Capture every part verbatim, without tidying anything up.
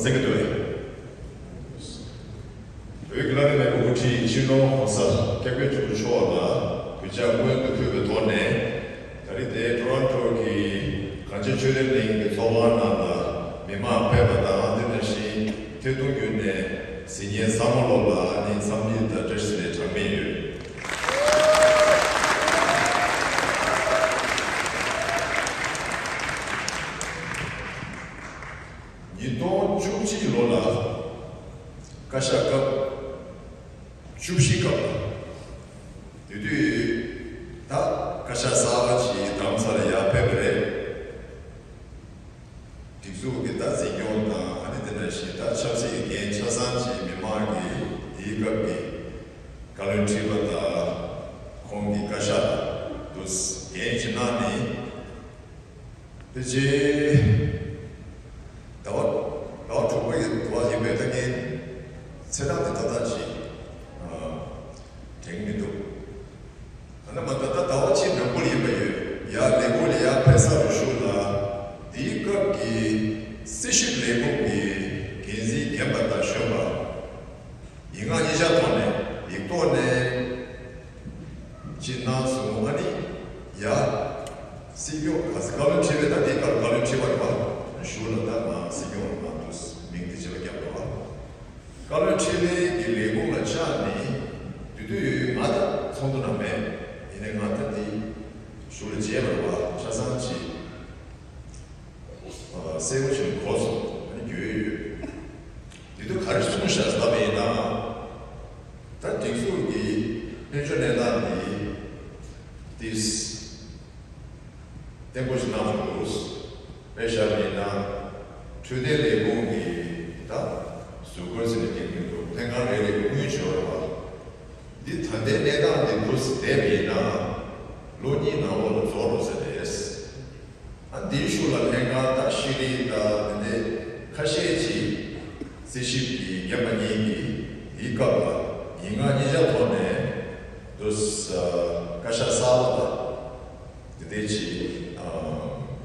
གསན་གྱི་འདུག་བོད་ཀྱི་བླ་ན་མེད་པའི་དབུ་ཁྲིད་སྤྱི་ནོར་༸གོང་ས་༸སྐྱབས་མགོན་ཆེན་པོ་མཆོག་ལ་གུས་ཕྱག་སྔོན་དུ་ཕུལ་བའི་ཐོག་ནས། ད་རེས་དེ་ཊོ་རོན་ཊོ་གི་གངས་ཅན་ཆོས་ལྡན་གླིང་གི་ཚོགས་ཁང་ནང་ལ་མི་མང་ཕེབས་པ་དང་། དེ་ནང་བཞིན་ཐད་གཏོང་བརྒྱུད་ནས་གཟིགས་མཁན་ཚང་མ་ལོག་ལ་ཨ་ནི་འཚམས་འདྲི་དང་བཀྲ་ཤིས་བདེ་ལེགས་གྲངས་མེད་ཡོད། ཉིས་སྟོང་བཅུ་གཅིག་ལོ་ལ་བཀའ་ཤག་སྐབས་བཅུ་བཞི་སྐབས་ལ། དེ་དུས་ད་བཀའ་ཤག་གསར་པ་ཅིག་རྡ་རམ་ས་ལ་ཡར་ཕེབས་པ་རེད། སྒྲིག་འཛུགས་ཀྱི་ད་འཛིན་སྐྱོང་དང་། ཨ་ནི་དེ་ནང་བཞིན་ད་ཆབ་སྲིད་ཀྱི་འགན་ཆ་ཚང་ཅིག་མི་མང་གིས་དེའི་སྐབས་ཀྱི་བཀའ་བློན་ཁྲི་པ་དང་ཁོང་གི་བཀའ་ཤག་ཏུ་འགན་ཅིག་གནང་ནས། དེ་རྗེས་ཟླ་བ་ཟླ་བ་དྲུག་པ་ཡི་ཟླ་བ་ཡིན་པའི་ད་ངས་ཚེས་གྲངས་དེ་ཏག་ཏག་ཅིག་ཨ་དྲན་གྱི་མི་འདུག་ད་ནི་མ་ད་ལྟ་ཟླ་བ་ཕྱེད་མགྱོགས་པོ་ཡིན་པ་ཡོད། ཡར་ལས་ཁུངས་ལ་ཡར་ཕེབས་ས་རུ་ཞུ་ལ། དེའི་སྐབས་ཀྱི་རྩིས་ཞིབ་ལས་ཁུངས་ཀྱི་འགན་འཛིན་རྒན་པ་དང་གཞོན་པ། ཡིག་ངག་གཉིས་ཆ་ཐོག་ནས། ཡིག་ཐོག་ནས་ཅིག་གནང་སོང་། ཨ་ནི་ཡ། སྲིད་སྐྱོང་ག་ས་བཀའ་བློན་ཁྲི་པའི་ད་དེའི་སྐབས་བཀའ་བློན་ཁྲི་པ་རེད་པ། ཞུ་ལ་ད་ང་སྲིད་སྐྱོང་ང་དུ་མིང་དེ་ཅི་ལ་རྒྱབ་རེད་པ། བཀའ་བློན་ཁྲི་པའི་གི་ལས་ཁུངས་ལ་བཅར་ནས། དེ་དུས་ང་ད་ཚོགས་འདུ་ནང་མེད། ཡིན་ནའི་ང་ད་དེ་ཞུ་ལ་བརྗེད་པ་རེད་པ། ཆ་ཚང་ཅིག་གསལ་པོ་ཞིག་གོ་སོང་། ཨ་ནི་ཡོད་ཡོད། དེ་དུས་ག་རེ་གསུངས་ཤག་ལབ་པ་ཡིན་ན། ད་སྒྲིག་འཛུགས་ཀྱི་དཔལ་འབྱོར་གནས་སྟངས་འདི་ཏིས་བརྟན་པོ་ཞིག་གནང་འདུག་དཔེ་བཞག་པ་ཡིན་ན། འཕྲོད་བསྟེན་ལས་ཁུངས་ཀྱི་ད་ཟུར་བཀོལ་ཟེར་ནས་འགྲིག་མི་འདུག་ལྷན་ཁང་རེ་རེ་གི་དངུལ་འབྱོར་བ། འདི་ད་ལྟའི་གནས་སྟངས་འདི་འདུག་བསྡད་པ་ཡིན་ན། ལོ་གཉིས་ནང་ལོགས་ལ་རྫོགས་འགྲོ་ས་རེད། ཨ་འདིའི་ཤུགས་ལ་ལྷན་ཁང་དང་ཤེས་རིག་དང་དེ་འདྲའི་ཁ་ཤས་ཀྱིས་རྩིས་ཞིབ་ཀྱི་རྒན་པ་གཉིས་ཀྱིས་འདིའི་སྐབས་ལ་ཡིག་ངག་གཉིས་ཆ་ཐོག་ནས་འདུག་བཀའ་ཤག་གསར་པ་དང་དེ་འདྲའི་ཅིག་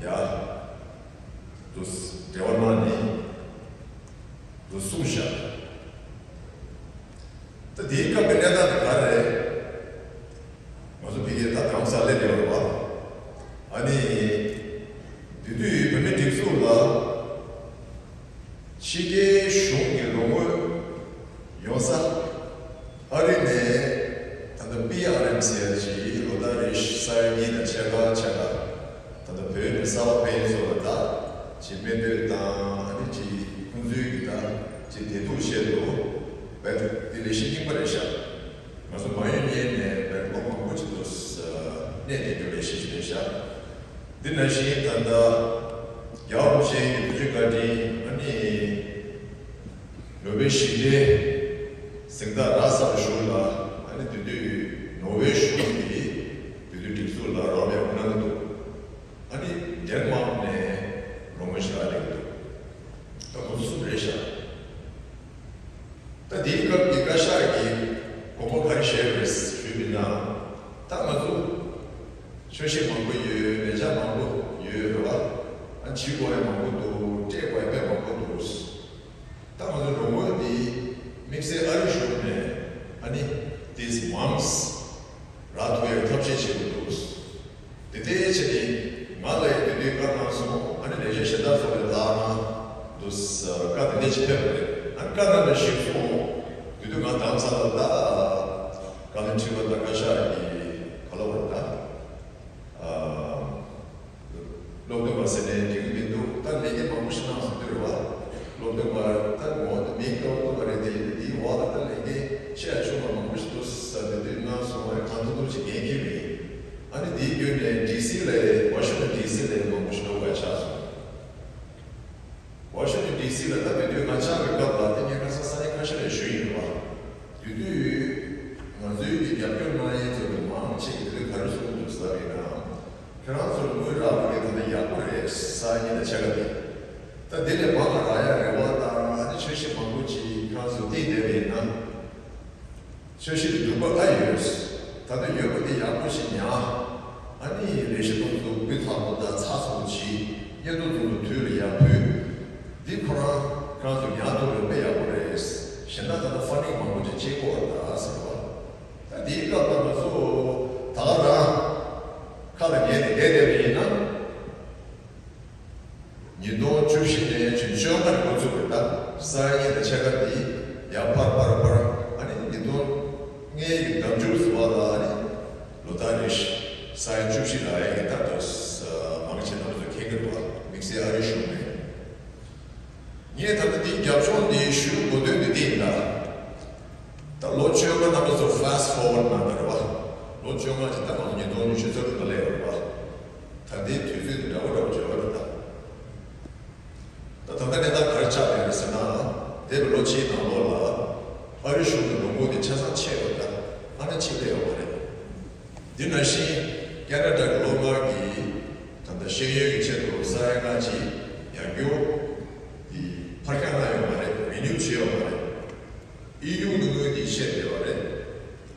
ཡ་འདུག་འབྲེལ་བ་གནང་ནས་འདུག་གསུངས་བཞག་ད་དེའི་སྐབས་ཀྱི་གནས་སྟངས་དེ་ག་རེ་རེད། ང་ཚོ་ཕ་གིར་ད་གང་ཟག་སླེབས་ཡོད་རེད་པ། ཨ་ནི་དེ་དུས་བོད་མིའི་སྒྲིག་འཛུགས་ལ་ཕྱི་རྒྱལ་གཞུང་གི་རོགས་དངུལ་ཡོང་ས། ཨ་རི་ནས་ད་ལྟ་པི་ཨར་ཨེམ་ཟེར་ཡ་ཅིག་ལོ་ལྟར་རེ་བཞིན་ས་ཡ་གཉིས་དང་ཕྱེད་ཀ་ཕྱེད་ཀ་ད་ལྟ་བོད་ནས་གསར་པ་ཕེབས་མཁན་ཚོ་ལ་ད་ཅིག་སྨན་དོན་དང་། ཨ་ནི་ཅིག་ཁོང་ཚོའི་གི་ད་ཅིག་བདེ་སྡུག་ཆེད་དུ་བས་དེ་ལས་གཞི་རྙིང་པ་རེད་ཤག་ང་ཚོ་མ་ཡོང་ཉེན་ནས་བས་ལོ་མང་པོ་ཅིག་ཏུ་གནས་བསྡད་རྒྱུ་ལས་གཞི་ཞིག་རེད་ཤག་འདི་ནང་བཞིན་ད་ལྟ་རྒྱལ་བ་རིན་པོ་ཆེ་གི་དུས་ཆེན་བཀའ་དྲིན། ཨ་ནི་ནོ་བེལ་ཞི་བདེའི་གཟེངས་རྟགས་རག་ས་རུ་ཞུ་ལ། ཨ་ནི་དེ་དུས་ནོ་བེལ་གཞུང་གིས་དེ་དུས་སྒྲིག་འཛུགས་ལ་རོགས་རམ་ཡག་པོ་གནང་གི་འདུག་ཨ་ནི་ཌེན་མཱག་ནས་རོགས་དངུལ་ཞིག་རག་བསྡད་ཀྱི་འདུག་ད་ཁོ་ཚོ་གསུམ་རེད་ཤག་ད་དེའི་སྐབས་ཀྱི་བཀའ་ཤག་གིས་དགོངས་པ་ག་རེ་བཞེས་པ་རེད་ཞུས་པ་ཡིན་ན། ད་ང་ཚོ་ཆོས་གཞིས་མང་པོ་ཡོད། ལས་འཆར་མང་པོ་ཡོད་རེད་པ། ཨ་བྱེད་དགོས་ཡ་མང་པོ་འདུག་སྤྲད་དགོས་ཡ་དཔེ་མང་པོ་འདུག་ད་ང་ཚོ་རོགས་དངུལ་འདི་དམིགས་བསལ་ཨ་རི་གཞུང་ནས་ཨ་ནི་this month རག་ཐུབ་ཡ་ཐབས་ཤེས་བྱེད་དགོས་འདུག་དེ་ལྟའི་ཆེད་དུ་ང་ལ་ཡང་དེ་དུས་བཀའ་གནང་སོང་། ཨ་ནི་ལས་བྱེད་གཞན་དག་ཚོ་ལ་ལགས་གནང་འདུག་བཀའ་དེ་འདྲ་ཅིག་ཕེབས་པ་རེད། ཨ་ནི་བཀའ་གནང་ནས་གཞི་བཟུང་། དེ་དུས་ང་རྡ་རམ་ས་ལ་ད་བཀའ་བློན་ཁྲི་པ་དང་བཀའ་ཤག་གི་ག་ལ་བར་ད། སློབ་སྟོན་པ་ཟེར་ནས་འགྲིག་གི་མི་འདུག་ད་ལས་འགན་མང་པོ་ཞིག་གནང་སོང་དུས་རེད་བ། སློབ་སྟོན་པ་ད་ངོ་མིང་སློབ་སྟོན་པ་རེད་དེ། ཡིན་དེའི་འོག་ལ་ད་ལས་འགན་ཆེ་ཡ་ཆུང་བ་མང་པོ་ཞིག་འདུག་ཟེར་དེ་དུས་གནང་སོང་བ་རེད། གང་ཐུབ་ཐུབ་ཅིག་འགན་འཁྱེར་བ་ཡིན། ཨ་ནི་དེའི་བརྒྱུད་ནས་ཌི་སི་ལ། ཝ་ཤིང་ཊོན་ཌི་སི་ལ་མང་པོ་ཞིག་འགྲོ་དགོས་ཆགས་སོང་། ཝ་ཤིང་ཊོན་ཌི་སི་ལ་ད་དེ་དུས་ང་ཆགས་པའི་སྐབས་ལ་དེ་ངས་ཁ་སང་ས་ཡ་ཁ་ཤས་ལ་ཞུས་ཡིན་པ། དེ་དུས་ང་ཚོའི་གི་རྒྱབ་སྐྱོར་གནང་ཡས་ཚོ་གི་མང་ཆེ་གི་དེ་དུས་ག་རེ་གསུངས་འདུག་ཟེར་བ་ཡིན་ན། ཁྱེད་རང་ཚོར་དངུལ་རག་པ་གི་ད་ལྟ་ཡག་པོ་རེད། ས་ཡ་གཉིས་དང་ཕྱེད་ཀ་དེ། ད་དེ་ལས་མང་བ་རག་ཡ་རེ་བ་དང་། ཨ་ནི་ཆོས་གཞིས་མང་པོ་ཅིག་ཁྱེད་རང་ཚོ་བསྟི་བསྡད་པ་ཡིན་ན། ཆོས་གཞིས་དེ་འདུག་པ་ཨ་ཡོད། ད་ལྟ་ཡོད་པ་དེ་ཡག་པོ་ཞིག་ཉར། ཨ་ནི་ལས་གཞི་དེ་ཚོ་སྤུས་དག་པོ་དང་ཚགས་ཚུད་པོ་བྱེད། སྙན་ཐོ་དེ་ཚོ་དུས་ལ་ཡར་ཕུལ། འདི་ཁོ་རང་ རང་ཚོ་ཉར་ཐུབ་པ་དཔེ་ཡག་པོ་རེད། གཞན་དག་ད་ལྟ་ཧྥན་ཌིང་མང་པོ་ཅིག་བྱེད་དགོས་པ་རེད་ད་ཟེར་བ། ད་དེའི་སྐབས་ལ་ང་ཚོ་ད་ག་རང་ཁ་ལ་ཉན་ནས་བསྡད་བསྡད་པ་ཡིན་ན། ཉིས་སྟོང་བཅུ་བཞི་ནས་བཅུ་བཅོ་ལྔ་ནས་འགོ་བཙུགས་པའི་ད་ས་ཡ་གཉིས་དང་ཕྱེད་ཀ་འདི་ཡར་འཕར་འཕར་འཕར། ཨ་ནི་ཉིས་སྟོང་ལྔའི་གི་ཟླ་མཇུག་ཟེར་བ་ལ་ཨ་ནི་ལོ་ལྟར་རེ་བཞིན་ས་ཡ་བཅུ་བཞི་ལ་ཡ་གི་ད་ལྟ་མང་ཆེ་རྣམ་པ་ཚོ་མཁྱེན་གྱི་འདུག་བ། དམིགས་བསལ་ཨ་རིའི་གཞུང་ནས། ངས་ད་ལྟ་འདིའི་རྒྱབ་ལྗོངས་འདི་ཞུ་དགོས་དོན་འདི་འདི་ཡིན་ད། ད་ལོ་བཅོ་ལྔ་རྣམ་པ་ཚོ་fast forward་གནང་ད་རེད་བ། ལོ་བཅོ་ལྔ་ཅིག་ད་ང་ཚོ་ཉིས་སྟོང་ཉི་ཤུ་རྩ་དྲུག་ལ་སླེབས་ཡོད་རེད་བ། ད་ལྟའི་དུས་ཚོད་འདི་འདྲ་བོ་འདྲ་བོ་བརྗོད་པ་རེད་ད། ད་ད་ལྟ་གནས་སྟངས་ག་རེ་ཆགས་ཡོད་རེད་ཟེར་ན། འདས་པའི་ལོ་གཅིག་ནང་ལོགས་ལ་ཨ་རི་གཞུང་གི་ལོ་ངོ་འདི་ཆ་ཚང་ཆད་ཡོད་ད། ཨ་ན་ཆད་ལས་ཡོད་མ་རེད། འདི་ནང་བཞིན་ཁ་ན་ཌ་གི་ལོ་ལྟར་གྱི་ད་ལྟ་ཤེས་ཡོན་གྱི་ཆེད་དུ་ས་ཡ་ལྔ་ཅིག་ཡང་བསྐྱར་གྱི་ཕར་འགྱངས་གནང་ཡོད་མ་རེད། རི་ནིའུ་བྱས་ཡོད་མ་རེད། ཨི་ཡུ་གི་དངུལ་འདི་ཆད་བསྡད་པ་རེད།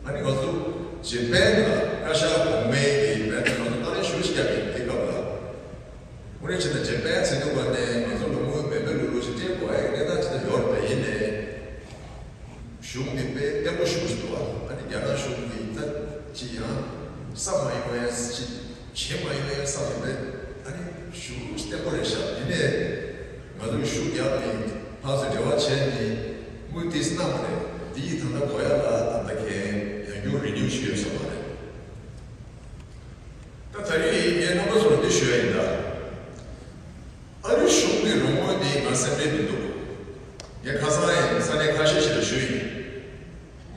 ཨ་ནི་ང་ཚོ་ཇེ་པན་ལ་བཀའ་ཤག་གོང་མའི་གི་བན་དུ་ང་ཚོ་ཏཱ་ལན་ཞུ་ཞིག་བརྒྱབ་ཡིན་དེ་སྐབས་ལ། དངོས་གནས་བྱས་ན་ཇེ་པན་ཟེར་དུས་ག་ནས་ང་ཚོ་ལོ་ངོ་བན་པའི་ལུག་ལུག་ཞིག་སྤྲད་དགོས་ཨ་ཡི་གནས་སྟངས་ཅིག་ད་ཡོད་རེད་པས། ཡིན་ནའི། གཞུང་འདི་དཔེ་བརྟན་པོ་ཞེ་པོ་ཞིག་འདུག་བ། ཨ་ནི་རྒྱ་ནག་གཞུང་འདི་ད་ཅི་ཡང་བསམ་མ་ཡོང་བའི་ཅི་བྱེད་མ་ཡོང་བའི་བསམ་ཡོད་པས། ཨ་ནི་ཞེ་པོ་བརྟན་པོ་རེད་ཤག་ཡིན་ནའི་ང་ཚོ་གི་ཞུ་རྒྱག་ནི་ཕར་ཚུར་འབྲེལ་བ་བྱས་ནི་དངུལ་ཏིས་གནང་བ་རེད། འདི་ཡིས་ད་ལྟ་གོ་ཡ་ལ་ད་ལྟ་གས་ཡང་བསྐྱར་རི་ནིའུ་ཞུས་ཡོད་ས་མ་རེད། ད་ད་རེས་ངས་རྣམ་པ་ཚོར་འདི་ཞུ་ཡ་ཡིན་ད། ཨ་རི་གཞུང་གི་རོགས་དངུལ་འདི་ང་སེམས་ཁྲལ་མི་འདུག་ངས་ཁ་སང་ཡང་ས་གནས་ཁ་ཤས་ཤིག་ལ་ཞུས་ཡིན།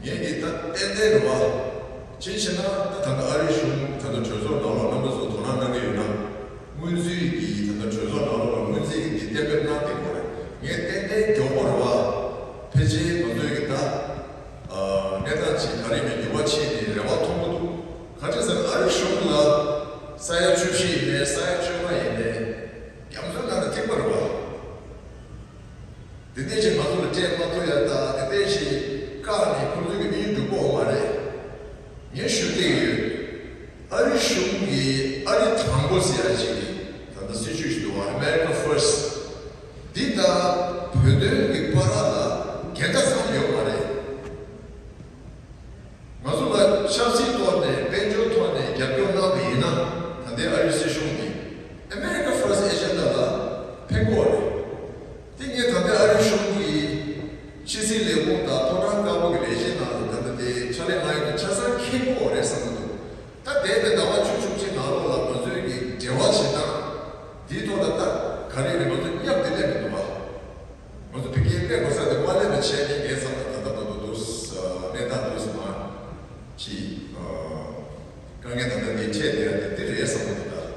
ངས་འདི་ད་ཏན་ཏན་རེད་བ། ཅི་ཞེ་ན་ད་ད་ལྟ་ཨ་རི་གཞུང་ད་ལྟ་གྲོས་ཚོགས་ནང་ལ་རྣམ་པ་ཚོ་དོ་སྣང་གནང་གི་ཡོད་ན། སྔོན་རྩིས་ཀྱི་ད་ལྟ་གྲོས་ཚོགས་ནང་ལ་སྔོན་རྩིས་ཀྱི་འདི་གཏན་འབེབས་གནང་བསྡད་དགོས་རེད། ངས་ཏན་ཏན་མགྱོགས་པོ་རེད་བ། ཕལ་ཆེར་ང་ཚོའི་གི་ད་གནས་སྟངས་ཅིག་ག་རེ་ཡིན་མིན་འགྱུར་བ་ཕྱིན་ནས་རེ་བ་མཐོན་པོ་འདུག་ག་ཅི་ཟེར་ན་ཨ་རི་གཞུང་ལ་ས་ཡ་བཅུ་བཞི་ཡིན་ནའི་ས་ཡ་བཅོ་ལྔ་ཡིན་ནའི་རྒྱ་མཚོའི་ནང་ལ་ཐིགས་པ་རེད་བ། དེ་འདྲ་ཞིག་ང་ཚོ་ལ་སྤྲད་མ་ཐུབ་ཡ་དང་དེ་འདྲ་ཞིག་བཀག་ནས་ཁོང་ཚོའི་གི་དམིགས་ཡུལ་འགྲུབ་ཀྱི་ཡོད་མ་རེད། ངས་ཞུ་བསྡད་ཀྱི་ཡོད། ཨ་རི་གཞུང་གིས་ཨ་རི་དང་པོ་ཟེར་ཡ་ཅིག་གི་ད་ལྟ་སྲིད་ཇུས་ཤིག་འདུག་བ། America First། འདི་ད་བོད་དོན་གྱི་བར་ལ་འགལ་ཟླ་ཙམ་ཡོད་མ་རེད། ང་ཚོ་ལ་ཆབ་སྲིད་ཐོག་ནས་དཔལ་འབྱོར་ཐོག་ནས་རྒྱབ་སྐྱོར་གནང་བ་ཡིན་ན་ད་ལྟའི་ཨ་རི་སྲིད་གཞུང་གིས་America First agenda་ལ་ཕན་གྱི་ཡོད་རེད། དེ་ངས་ད་ལྟའི་ཨ་རི་གཞུང་གི་ཕྱི་སྲིད་ལས་ཁུངས་དང་ཕོ་བྲང་དཀར་པོ་གི་ལས་བྱེད་ནང་ལ་ད་ལྟ་དེ་ཕྱག་ལས་གནང་ཡོད་ན་ཆ་ཚང་མཁྱེན་གྱི་ཡོད་རེད་བསམ་གྱི་འདུག་ད་འདས་པའི་ཟླ་བ་བཅུ་བཅུ་གཅིག་ནང་ལོགས་ལ་ང་ཚོའི་གི་འབྲེལ་བ་བྱེད་སྟངས་འདིའི་ཐོག་ལ་ད་ག་རེ་རེད། ང་ཚོ་བསྙབས་ཏེ་སླེབས་མི་འདུག་བ། ང་ཚོ་ཕ་གིར་སླེབས་དགོས་ས་དེ་མ་སླེབས་པ་བྱས་ནས་ངས་བསམ་ན་ད་ལྟ་བར་དུ་འདུག་གནས་སྟངས་འདུག་སེ་མ་ཅིག་དཀའ་ངལ་ད་ལྟ་འདི་འཕྲད་བསྡད་ཡ་དེ་འདི་རེད་བསམ་གྱི་འདུག་ད།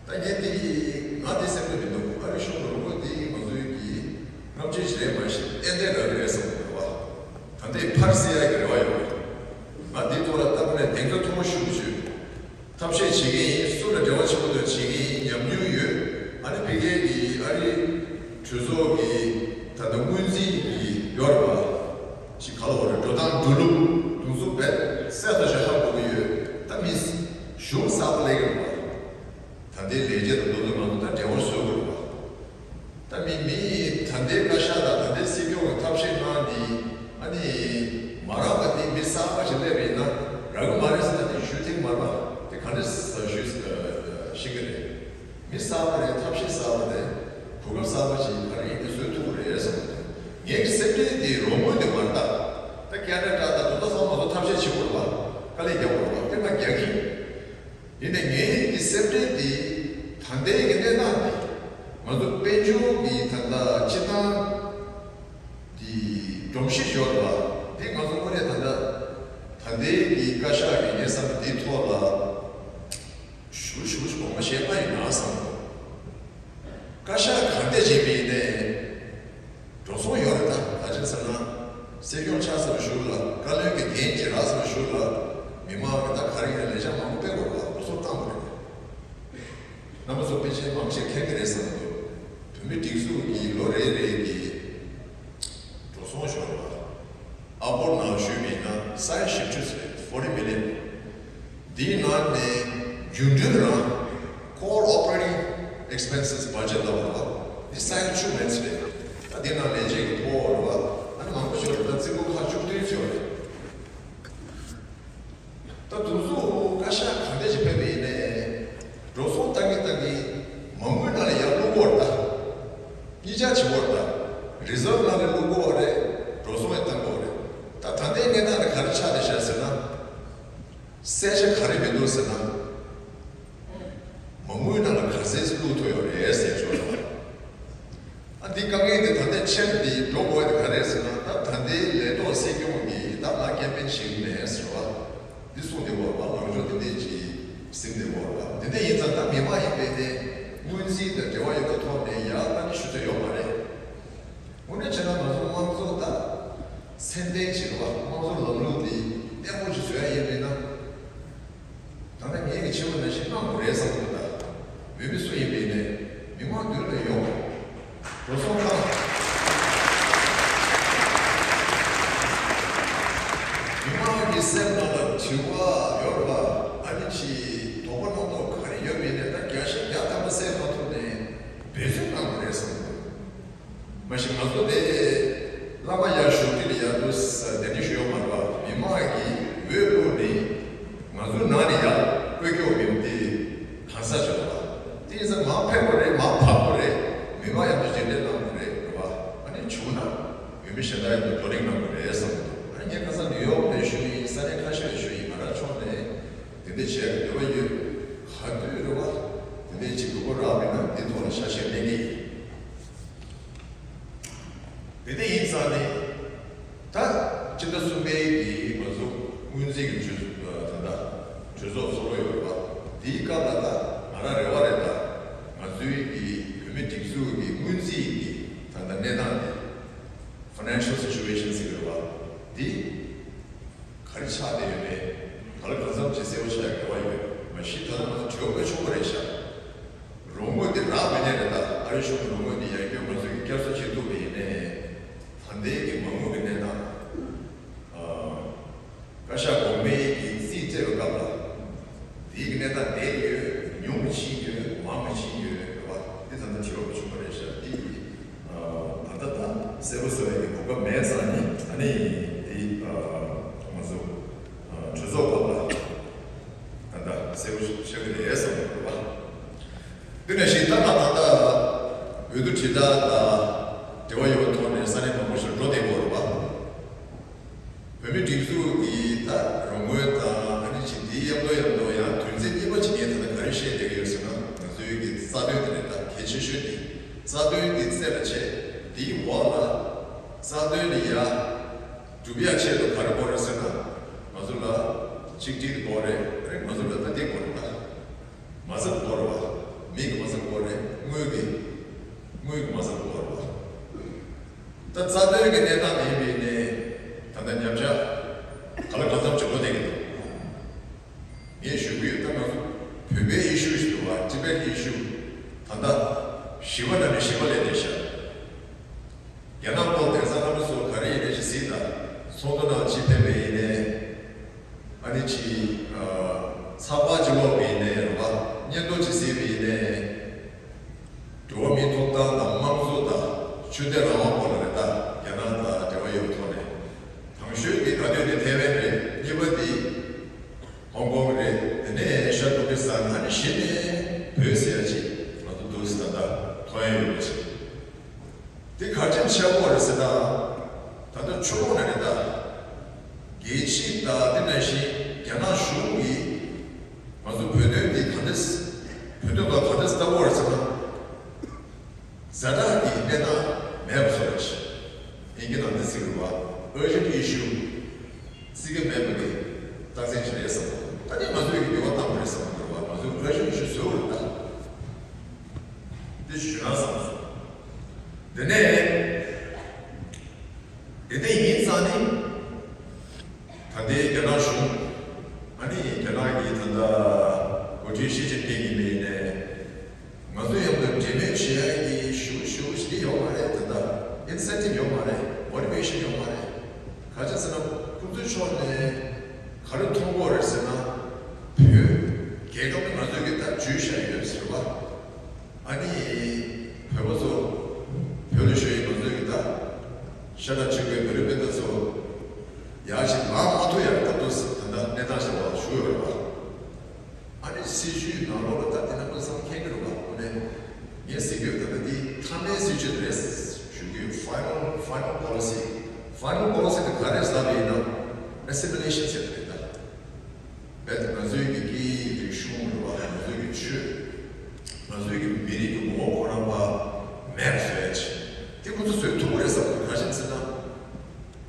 ད་ངས་འདི་ང་འདི་སེམས་ཁྲལ་མི་འདུག་ཨ་རི་གཞུང་གི་ལུང་པ་འདི་ང་ཚོའི་གི་རྔམ་བརྗིད་ཞིག་རེད་མ་གཞི་ཏན་ཏན་རག་གི་རེད་བསམ་གྱི་འདུག་བ། ད་འདི་ཕར་སེལ་ཡ་གི་རེ་བ་ཡོད་རེད། ང་འདིའི་ཐོག་ལ་ད་དངོས་གནས་གདེང་ཚོད་མཐོ་པོ་ཞུ་གི་བྱོས། ཐབས་ཤེས་བྱེད་ཀྱི་ཡིན། སུ་ལ་འབྲེལ་བ་ཆེན་པོ་དང་བྱེད་ཀྱི་ཡིན་ཉམས་མྱོང་ཡོད། ཨ་ནི་ཕ་གིའི་གི་ཨ་རི་གྲོས་ཚོགས་ཀྱི་ད་ལྟ་སྔོན་རྩིས་ཀྱི་ཡོད་རེད་པ། ཅིག་ག་ལ་བ་རེད། འགྲོ་སྟངས་འགྲོ་ལུགས་དུས་ཚོད་བེད་གསལ་ཐག་ཆོད་ཧ་གོ་གི་ཡོད། ད་མི་གཞུང་གསར་པ་སླེབས་ཀྱི་རེད་པ། ད་ལྟའི་ལས་བྱེད་དང་དེ་ཚོ་ང་ཚོ་ད་འབྲེལ་བ་བཟོ་དགོས་རེད་པ། ད་མི་མི་ད་ལྟའི་བཀའ་ཤག་དང་ད་ལྟའི་སྲིད་སྐྱོང་གི་ཐབས་ཤེས་གནང་ནི་ཨ་ནི་མ་རག་པ་དེ་མི་གསར་པ་ཞིག་སླེབས་པ་ཡིན་ན་རག་གི་མ་རེད་ཟེར་ན་དེ་ཞུ་ཐེངས་མ་རག་དེ་ག་འདྲ་ཞུ་ཤེས་ཀྱི་རེད། མི་གསར་པ་རེད། ཐབས་ཤེས་གསར་པ་རེད། གོ་སྐབས་གསར་པ་ཞིག་ག་རེ་ཡིན་དེ་བཟོ་ཐུབ་ཀྱི་རེད་བསམ་གྱི་འདུག་ངའི་གི་སེམས་ཁྲལ་དེ་རོགས་དངུལ་དེ་མ་རེད་ད། ད་ཁ་ན་ཌ་དང་དེ་ཚོ་ཚང་མ་ཚོ་ཐབས་ཤེས་བྱེད་དགོས་རེད་པ། དཀའ་ལས་རྒྱག་དགོས་རེད་པ། དེ་ང་རྒྱག་གི་ཡིན། ཡིན་ནའི་ངའི་གི་སེམས་ཁྲལ་འདི་ད་ལྟའི་གི་གནས་སྟངས་འདི་ང་ཚོ་དཔལ་འབྱོར་གི་ད་ལྟ་སྤྱི་བཏང་གི་སྒྲོམ་གཞི་ཡོད་རེད་པ། འདི་ང་ཚོ་དངོས་གནས་ད་ལྟ་ད་ལྟའི་གི་བཀའ་ཤག་གི་ངའི་བསམ་པ་འདིའི་ཐོག་ལ་ཞུ་ཞུ་ཞུ་གོང་མ་བཤད་པ་ཡིན་ན་བསམ་འདུག་བཀའ་ཤག་གང་ལྟར་བྱས་པ་ཡིན་ནའི། འགྲོ་སོང་ཡོད་རེད་ད། ག་ཅི་ཟེར་ན། སྲིད་སྐྱོང་ཆགས་ཟེར་བ་ཞུ་ལ། བཀའ་བློན་གྱི་འགན་ཅིག་རག་ཟེར་བ་ཞུ་ལ། མི་མང་གི་ད་ག་རེ་ཡིན་ན་ལས་འཆར་མང་པོ་སྤེལ་དགོས་རེད་པ། འགྲོ་སོང་བཏང་དགོས་རེད། རྣམ་པ་ཚོ་ཕལ་ཆེར་མང་ཆེ་མཁྱེན་གྱི་རེད་བསམ་གྱི་འདུག་བོད་མི་སྒྲིག་འཛུགས་ཀྱི་ལོ་རེ་རེ་གི་འགྲོ་སོང་ཞུ་བ་རེད་པ། ཨ་སྒོར་ནང་ཞུས་པ་ཡིན་ན་ས་ཡ་བཞི་བཅུ་ཙམ་རེད། forty million། འདིའི་ནང་ནས་རྒྱུན་འགྲུལ་རང་core operating expenses budget ལ་བར་བ་འདི་ས་ཡ་བཅུ་མན་ཙམ་རེད། ད་དེ་ནང་ལས་བྱེད་ཀྱི་ཐོག་རེད་བ། ཨ་ནི་མང་པོ་ཞིག་རེད། ད་རྩིས་འགོ་ཁག་བཅུ་བདུན་ཅིག་ཡོད་རེད། ད་དུང་སུ་བཀའ་ཤག་གང་འདྲ་ཞིག་ཕེབས་པ་ཡིན་ནའི་འགྲོ་སོང་བཏང་གིན་བཏང་གིན་མ་དངུལ་ནང་ལ་ཡར་བླུག་དགོས་རེད། ད་གཉིས་ཆ་བྱེད་དགོས་རེད། ད་རི་ཛརབ་ནང་ལ་བླུག་དགོས་རེད། འགྲོ་སོང་ཡང་བཏང་དགོས་རེད། ད་ད་ལྟའི་གནས་སྟངས་ལ་ག་རེ་ཆགས་བསྡད་ཤག་ཟེར་ན། གསལ་ཆ་ག་རེ་མི་འདུག་ཟེར་ན། མ་དངུལ་ནང་ལ་ག་ཚད་བླུག་ཐུབ་ཡོད་རེད་ཟེར་ཆོག་རེད། ཨ་འདི་དཀའ་ངལ་འདི་ད་ལྟ་ཆེན་འདི་འགྲོ་དགོས་འདི་ག་རེད་ཟེར་ན། ད་ད་ལྟའི་ལས་ཐོག་སྲིད་སྐྱོང་གིས་ད་ང་ཀེམ་པེན་བྱེད་ཀྱི་མེད་ཟེར་བ། འདི་གསུངས་བསྡད་ཡོད་རེད་པ། ལངས་ཕྱོགས་འདི་འདྲས་ཅིག་ཟིན་བསྡད་ཡོད་རེད་པ། འདི་འདྲ་ཡིན་ཙང་ད་མི་མང་ཡིན་པས་ནས་སྔོན་རྩིས་དང་འབྲེལ་བ་ཡོད་པའི་ཐོག་ནས་ཡར་ལྟ་ནི་ཞུ་ཚོད་ཡོད་མ་རེད། དངོས་གནས་བྱས་ན་ང་ཚོ་དམངས་གཙོ་ད་ཚད་ལྡན་ཅིག་རེད་པ། དམངས་གཙོ་ལམ་ལུགས་འདི་བརྟན་པོ་ཅིག་བཟོ་ཡ་ཡིན་པས་ན། ད་ལྟ་ངེད་ཀྱི་ཆེ་བོ་ནང་བཞིན་གནང་དགོས་རེད་བསམ་གྱི་འདུག་ད་འོས་མི་སུ་ཡིན་པ་ཡིན་ནའི་མི་མང་མདུན་ལ་ཡོང་། འགྲོ་སོང་བཏང་། མི་མང་གི་སེམས་ནང་ལ་དྲི་བ་ཡོད་རེད་པ། ཨ་ནི་ཅིག་དོགས་པ་རྣམ་རྟོག་ག་རེ་ཡོད་པ་ཡིན་ནའི་ད་བརྒྱ་ཆ་བརྒྱ་ཐམ་པ་བསལ་མ་ཐུབ་ནའི་འབད་བརྩོན་གནང་དགོས་རེད་བསམ་གྱི་འདུག་མ་གཞི་ང་ཚོ་དེ་བླ་མ་ཡར་བཞུགས་ཁྲི་ལ་ཡར་དུ་གདན་འདྲེན་ཞུ་ཡོད་མ་རེད་པ། མི་མང་གིས་འོས་བླུགས་ནས་ང་ཚོའི་ནང་ནས་ཡར་བསྐོས་སྐྱོང་མིན་དེ་གང་ཟག་ཅིག་རེད་པ། དེ་ཡིན་ཙང་མར་ཕེབས་དགོས་རེད། མར་འཕགས་དགོས་རེད། མི་མང་མཉམ་དུ་མཇལ་འཕྲད་གནང་དགོས་རེད། རེད་པ། ཨ་ནི་བྱུང་ན་འོས་མི་གཞན་དག་ཡང་བགྲོ་གླེང་གནང་དགོས་རེད་བསམ་གྱི་འདུག་ཨ་ནི་ངས་ཁ་སང་ནིའུ་ཡོག་ནས་ཞུ་ཡིན། ས་གནས་ཁ་ཤས་ལ་ཞུ་ཡིན། ང་རང་ཕྱོགས་ནས་དེ་འདྲ་བྱས་པའི་འདོད་པ་ཡོད། ག་དུས་རེད་པ། དེ་འདྲ་ཅིག་འདུག་གོ་རག་མེད་ན་འདི་ཐོག་ལ་ཆ་ཤས་གནང་གི་ཡིན། དེ་འདྲ་ཡིན་ཙང་ནི། ད་སྤྱི་ཟླ་གསུམ་པའི་གི་ང་ཚོ་སྔོན་རྩིས་ཀྱི་གྲོས་ད་ལྟ་གྲོས་ཚོགས་ཚོགས་རོགས་ཡོད་རེད་པ། དེའི་སྐབས་ལ་ད་ང་རང་རེ་བ་རེད། ད་ང་ཚོའི་གི་བོད་མི་སྒྲིག་འཛུགས་ཀྱི་སྔོན་རྩིས་ཀྱི་ད་ལྟ་གནས་སྟངས་དེ། Financial situation ཟེར་གྱི་རེད་པ། དེ་ག་རེ་ཆགས་བསྡད་ཡོད་མེད། ག་ལ་གང་འཚམ་ཅིག་གསལ་པོ་ཆགས་ཡག་རེ་བ་ཡོད། མ་གཞི་ད་ལྟ་ང་ཚོ་དྲི་བ་དཔེ་ཆུང་པོ་རེད་ཤག་རོགས་དངུལ་འདི་རག་མེད་ནའི་རེད། ད་ཨ་རི་གཞུང་གི་རོགས་དངུལ་འདི་ཡར་རྒྱས་ང་ཚོས་ཀྱི་བསྐྱར་གསོ་བྱེད་ཐུབ་པ་ཡིན་ནའི། ད་ལྟའི་གི་མ་དངུལ་གྱི་གནས་སྟངས། ཨ། བཀའ་ཤག་གོང་མའི་གི་རྩིས་སྤྲད་པའི་སྐབས་ལ། དེའི་གི་གནས་སྟངས་བསྡད་ཡོད། ཉུང་ཕྱིན་ཡོད། མང་མི་ཕྱིན་ཡོད་རེད་པ། འདི་ད་ལྟ་དྲི་བ་ཆུང་པོ་རེད་ཤག་འདི་ཡི། ཨ། ད་ལྟ་ད་གསལ་པོ་བཟོ་ཡག་གི་གོ་སྐབས་མེད་ཙང་ནི། ཨ་ནི་འདི། ཨ། ང་ཚོ། ཨ། གྲོས་ཚོགས་སྐབས་ལ་ད་ལྟ་གསལ་པོ་ཆགས་ཀྱི་རེད་བསམ་གྱི་འདུག་པ། དེ་ནང་བཞིན་ད་ང་ད་ལྟ་འོས་བསྡུ་དྲིལ་བསྒྲགས་དང་འབྲེལ་བ་ཡོད་པའི་ཐོག་ནས་ས་གནས་མང་པོ་ཞིག་འགྲོ་བསྡད་ཡོད་རེད་པ། བོད་མིའི་སྒྲིག་འཛུགས་ཀྱི་ད་རོགས་དངུལ་དང་ཨ་ནི་ཅིག་འདིའི་མཉམ་དུ་མཉམ་དུ་ཡང་དོན་ཚན་གཉིས་པ་ཅིག་ངས་ད་ལྟ་ག་རེ་བཤད་བསྡད་ཀྱི་ཡོད་ཟེར་ན། ང་ཚོའི་གི་རྩ་དོན་དེ་རེད། ད་གལ་ཆེ་ཤོས་དེ་རྩ་དོན་དེ་རྩད་ལ་ཆད། དེའི་འོག་ལ་རྩ་དོན་དེ་ཡར་སྒྲུབ་ཡག་ཆེད་དུ་ག་རེ་དགོས་རེད་ཟེར་ན། ང་ཚོ་ལ་ཆིག་སྒྲིལ་དགོས་རེད། ཨ་ནི་ང་ཚོ་ལ་ད་འདི་དགོས་རེད། ད། མ་རྩ་དགོས་རེད་པ། མི་གི་མ་རྩ་དགོས་རེད། དངུལ་གི། དངུལ་གི་མ་རྩ་དགོས་རེད་པ། ད་རྩ་དོན་གི་གནས་སྟངས་དེ་ཡིན་པ་ཡིན་ནའི། ད་ལྟ་ཉམས་ཆག་ག་ལ་གང་འཚམ་ཅིག་འགྲོ་བསྡད་ཀྱི་འདུག་ངས་ཞུ་གི་ཡོད། ད་ང་ཚོ་བོད་པའི་ཨི་ཤུ་ཞིག་འདུག་པ། ཊི་བེཊ་ཨི་ཤུ། ད་ལྟ་བཞི་པ་ནང་ནས་བཞི་པ་སླེབས་བསྡད་ཤག་རྒྱ་ནག་པོ་དེང་སང་ཨ་མི་སོ་ག་རེ་ཡིན་ནའི་ཅིག་གཟིགས་དང་། ཚོགས་འདུ་ནང་ཅིག་ཕེབས་པ་ཡིན་ནའི། ཨ་ནི་ཅིག་ཨ། ཚགས་པར་ཅིག་ཀློག་པ་ཡིན་ནའི་རེད་པ། སྙན་ཐོ་ཅིག་གཟིགས་པ་ཡིན་ནའི། འགྲོ་བ་མིའི་ཐོབ་ཐང་དང་དམངས་གཙོ་དང་ཆོས་དད་རང་དབང་སྐོར་ལ་རེད། ད་རྒྱ་ནག་དང་འབྲེལ་བ་ཡོད་པའི་ཐོག་ནས། དང་ཤོས་དེ་ག་དུས་ནས་ཐའེ་ཝན་རེད། གཉིས་པ་དེ་ཧོང་ཀོང་རེད། དེ་ནས་ཨེ་ཤ་ཏུར་ཀི་སི་ཐན། ཨ་ནི་གཞི་ནས་བོད་ཟེར་ཡ་ཅིག་ང་ཚོ་འདུག་སེ་ད་ལྟ་མཐོང་ཡ་ཡོད་པ་ཅིག་དེ་ག་རེ་ཆེན་པོ་རེད་ཟེར་ན། ད་ལྟ་ཕྱི་ལོགས་ནས་རེད། ད་རྒྱལ་སྤྱི་དང་དེ་ནང་བཞིན་རྒྱ་ནག་གཞུང་གིས་ང་ཚོ་བོད་དོན་འདི་ག་འདྲས། བོད་དོན་ལ་ག་འདྲས་ལྟ་བུ་རེད་ཟེར་ན། ཛ་དྲག་གི་གནས་སྟངས་མེད་པ་བཟོ་རེད། དབྱིན་སྐད་ནང་འདི་ཟེར་གི་རེད་པ། urgent issue། བརྩི་གི་མེད་པ་གི་རྟགས་མཚན་ཅིག་རེད་བསམ། ད་ནི་ང་ཚོས་ཀྱི་འགྱུར་བ་བཏང་བ་རེད་བསམ་གི་རེད་པ། ང་ཚོས་urgent issue བཟོས་པ་རེད། ད་འདི་ཞུ་ན་བསམ་སོང་། དེ་ནས་དེ་འདྲ་ཡིན་ཙང་ནི། ད་ལྟའི་རྒྱ་ནག་གཞུང་། ཨ་ནི་རྒྱ་ནག་གི་ད་ལྟ་འགོ་ཁྲིད་ཞི་ཅིན་ཕིང་ཡིན་པ་ཡིན་ནའི། ང་ཚོ་མཉམ་དུ་འབྲེལ་མོལ་བྱེད་ཡ་གི་ཞུ་ཞུ་ཞིག་ཡོད་མ་རེད། ད་ལྟ་incentive ཡོད་མ་རེད། motivation ཡོད་མ་རེད། ག་ཅི་ཟེར་ན་ཁོང་ཚོའི་ཕྱོགས་ནས་ག་རེ་མཐོང་གི་ཡོད་རེད་ཟེར་ན། བོད་རྒྱལ་ཁབ་ནི་ང་ཚོས་ཀྱི་ད་འཇུས་བཞག་ཡོད་ཟེར་བ། ཨ་ནི་བོད་པ་ཚོ་བོད་ལ་བཞུགས་ཡོད་ང་ཚོས་ཀྱི་ད་ ཤ་ཁྲག་གཅིག་པའི་བོད་རིགས་སྤུན་ཟླ་ཚོ་ཡར་ཞིག་ལངས་མ་ཐུབ་ཡ་ད་དུང་ད་ལྟ་གནས་སྟངས་ཞིག་ལ་བཞུགས་ཡོད་རེད་པ། ཨ་ནི་སྲིད་བྱུས་ནང་ལོགས་ལ་ད་དེ་ན་དངོས་སམ་མཁྱེན་གྱི་རེད་པ། དངོས་གནས་ངས་ཟེར་གྱི་ཡོད། ད་ལྟ་འདི་མཐའ་མའི་སྲིད་བྱུས་རེད་ཞུ་གི་ཡོད། Final Final Policy Final Policy དེ་ག་རེ་ཟེར་བ་ཡིན་ན་Assimilation ཟེར་བ་རེད་ད། རྦད་དེ་ང་ཚོའི་གི་སྐད་ཡིག་རིག་གཞུང་རེད་བ། ང་ཚོའི་གི་ཆོས། ང་ཚོའི་གི་མི་རིགས་ཀྱི་ངོ་བོ་ཁོ་རང་བ་མེད་པ་བཟོ་ཡ་ཆེ། དེ་ཁོ་ཚོ་བཟོས་ཐུབ་པ་རེད་བསམ་གི། ག་རེ་ཟེར་ན།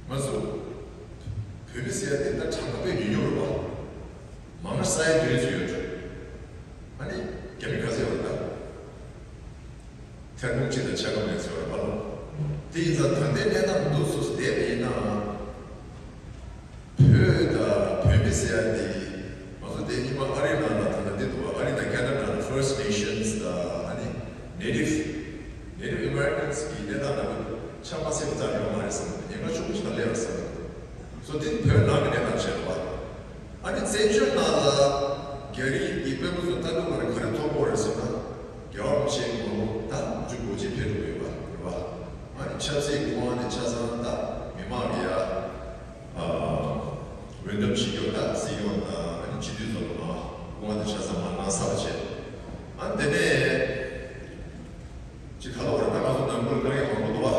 ང་ཚོ་བོད་མི་ཟེར་ཡ་དེ་ད་གྲངས་ཀ་དཔེ་ཉུང་ཉུང་རེད་བ། མང་ན་ས་ཡ་བདུན་ཙམ་ཡོད་རེད། ཨ་ནི་རྒྱ་མི་ག་ཚོད་ཡོད་རེད་ད། ཐེར་འབུམ་གཅིག་དང་ཕྱེད་ཀ་མེད་ཚོད་རེད་བ་ལོ། དེ་ཡིན་ཙང་ད་ལྟའི་གནས་སྟངས་འདུག་སུ་བསྡད་པ་ཡིན་ནའང་། བོད་དང་བོད་མི་ཟེར་ཡ་དེ། ང་ཚོ་དེ་སྔོན་མ་ཨ་རིའི་ནང་ལ་ད་ལྟ་འདི་འདུག་བ། ཨ་རི་དང་ཁེ་ན་ཌ་ནང་ལ་First Nations དང་ཨ་ནི་Native Native Americans གི་གནས་སྟངས་ནང་ལ་ཆ་མ་ཟིན་པ་ཙམ་ཡོད་མ་རེད་བསམ། ཉེན་ཁ་ཆེན་པོ་ཞིག་ལ་སླེབས་རེད་བསམ། སོ་དེ་བོད་ནང་གི་གནས་སྟངས་བྱས་པ། ཨ་ནི་བཙན་བྱོལ་ནང་ལ་རྒྱ་རིགས་ཀྱི་དཔོན་པོ་ཚོ་ལྟ་གྲུབ་པར་ག་རེ་མཐོང་གི་ཡོད་རེད་ཟེར་ན། རྒྱལ་བ་རིན་པོ་ཆེའི་དགུང་ལོ་ད་བཅུ་གོ་གཅིག་ཕེབས་འགྲོ་གི་ཡོད་པ་རེད་བ། ཨ་ནི་ཆབ་སྲིད་ཀྱི་དབང་ནས་ཆ་ཚང་ད་མི་མང་གི་ཡ། ཨ། འོས་འདེམས་བྱེད་རྒྱུ་ད་སྲིད་སྐྱོང་དང་ཨ་ནི་སྤྱི་འཐུས་ཚོ་ལ་མ་དབང་དེ་ཆ་ཚང་མ་གནང་ཚར་བ་བྱས། ཨ་ནི་དེ་ནས་ཅིག་ག་ལ་བར་ད་ང་ཚོ་ནང་ཁུལ་དཀའ་ངལ་མང་པོ་འདུག་བ།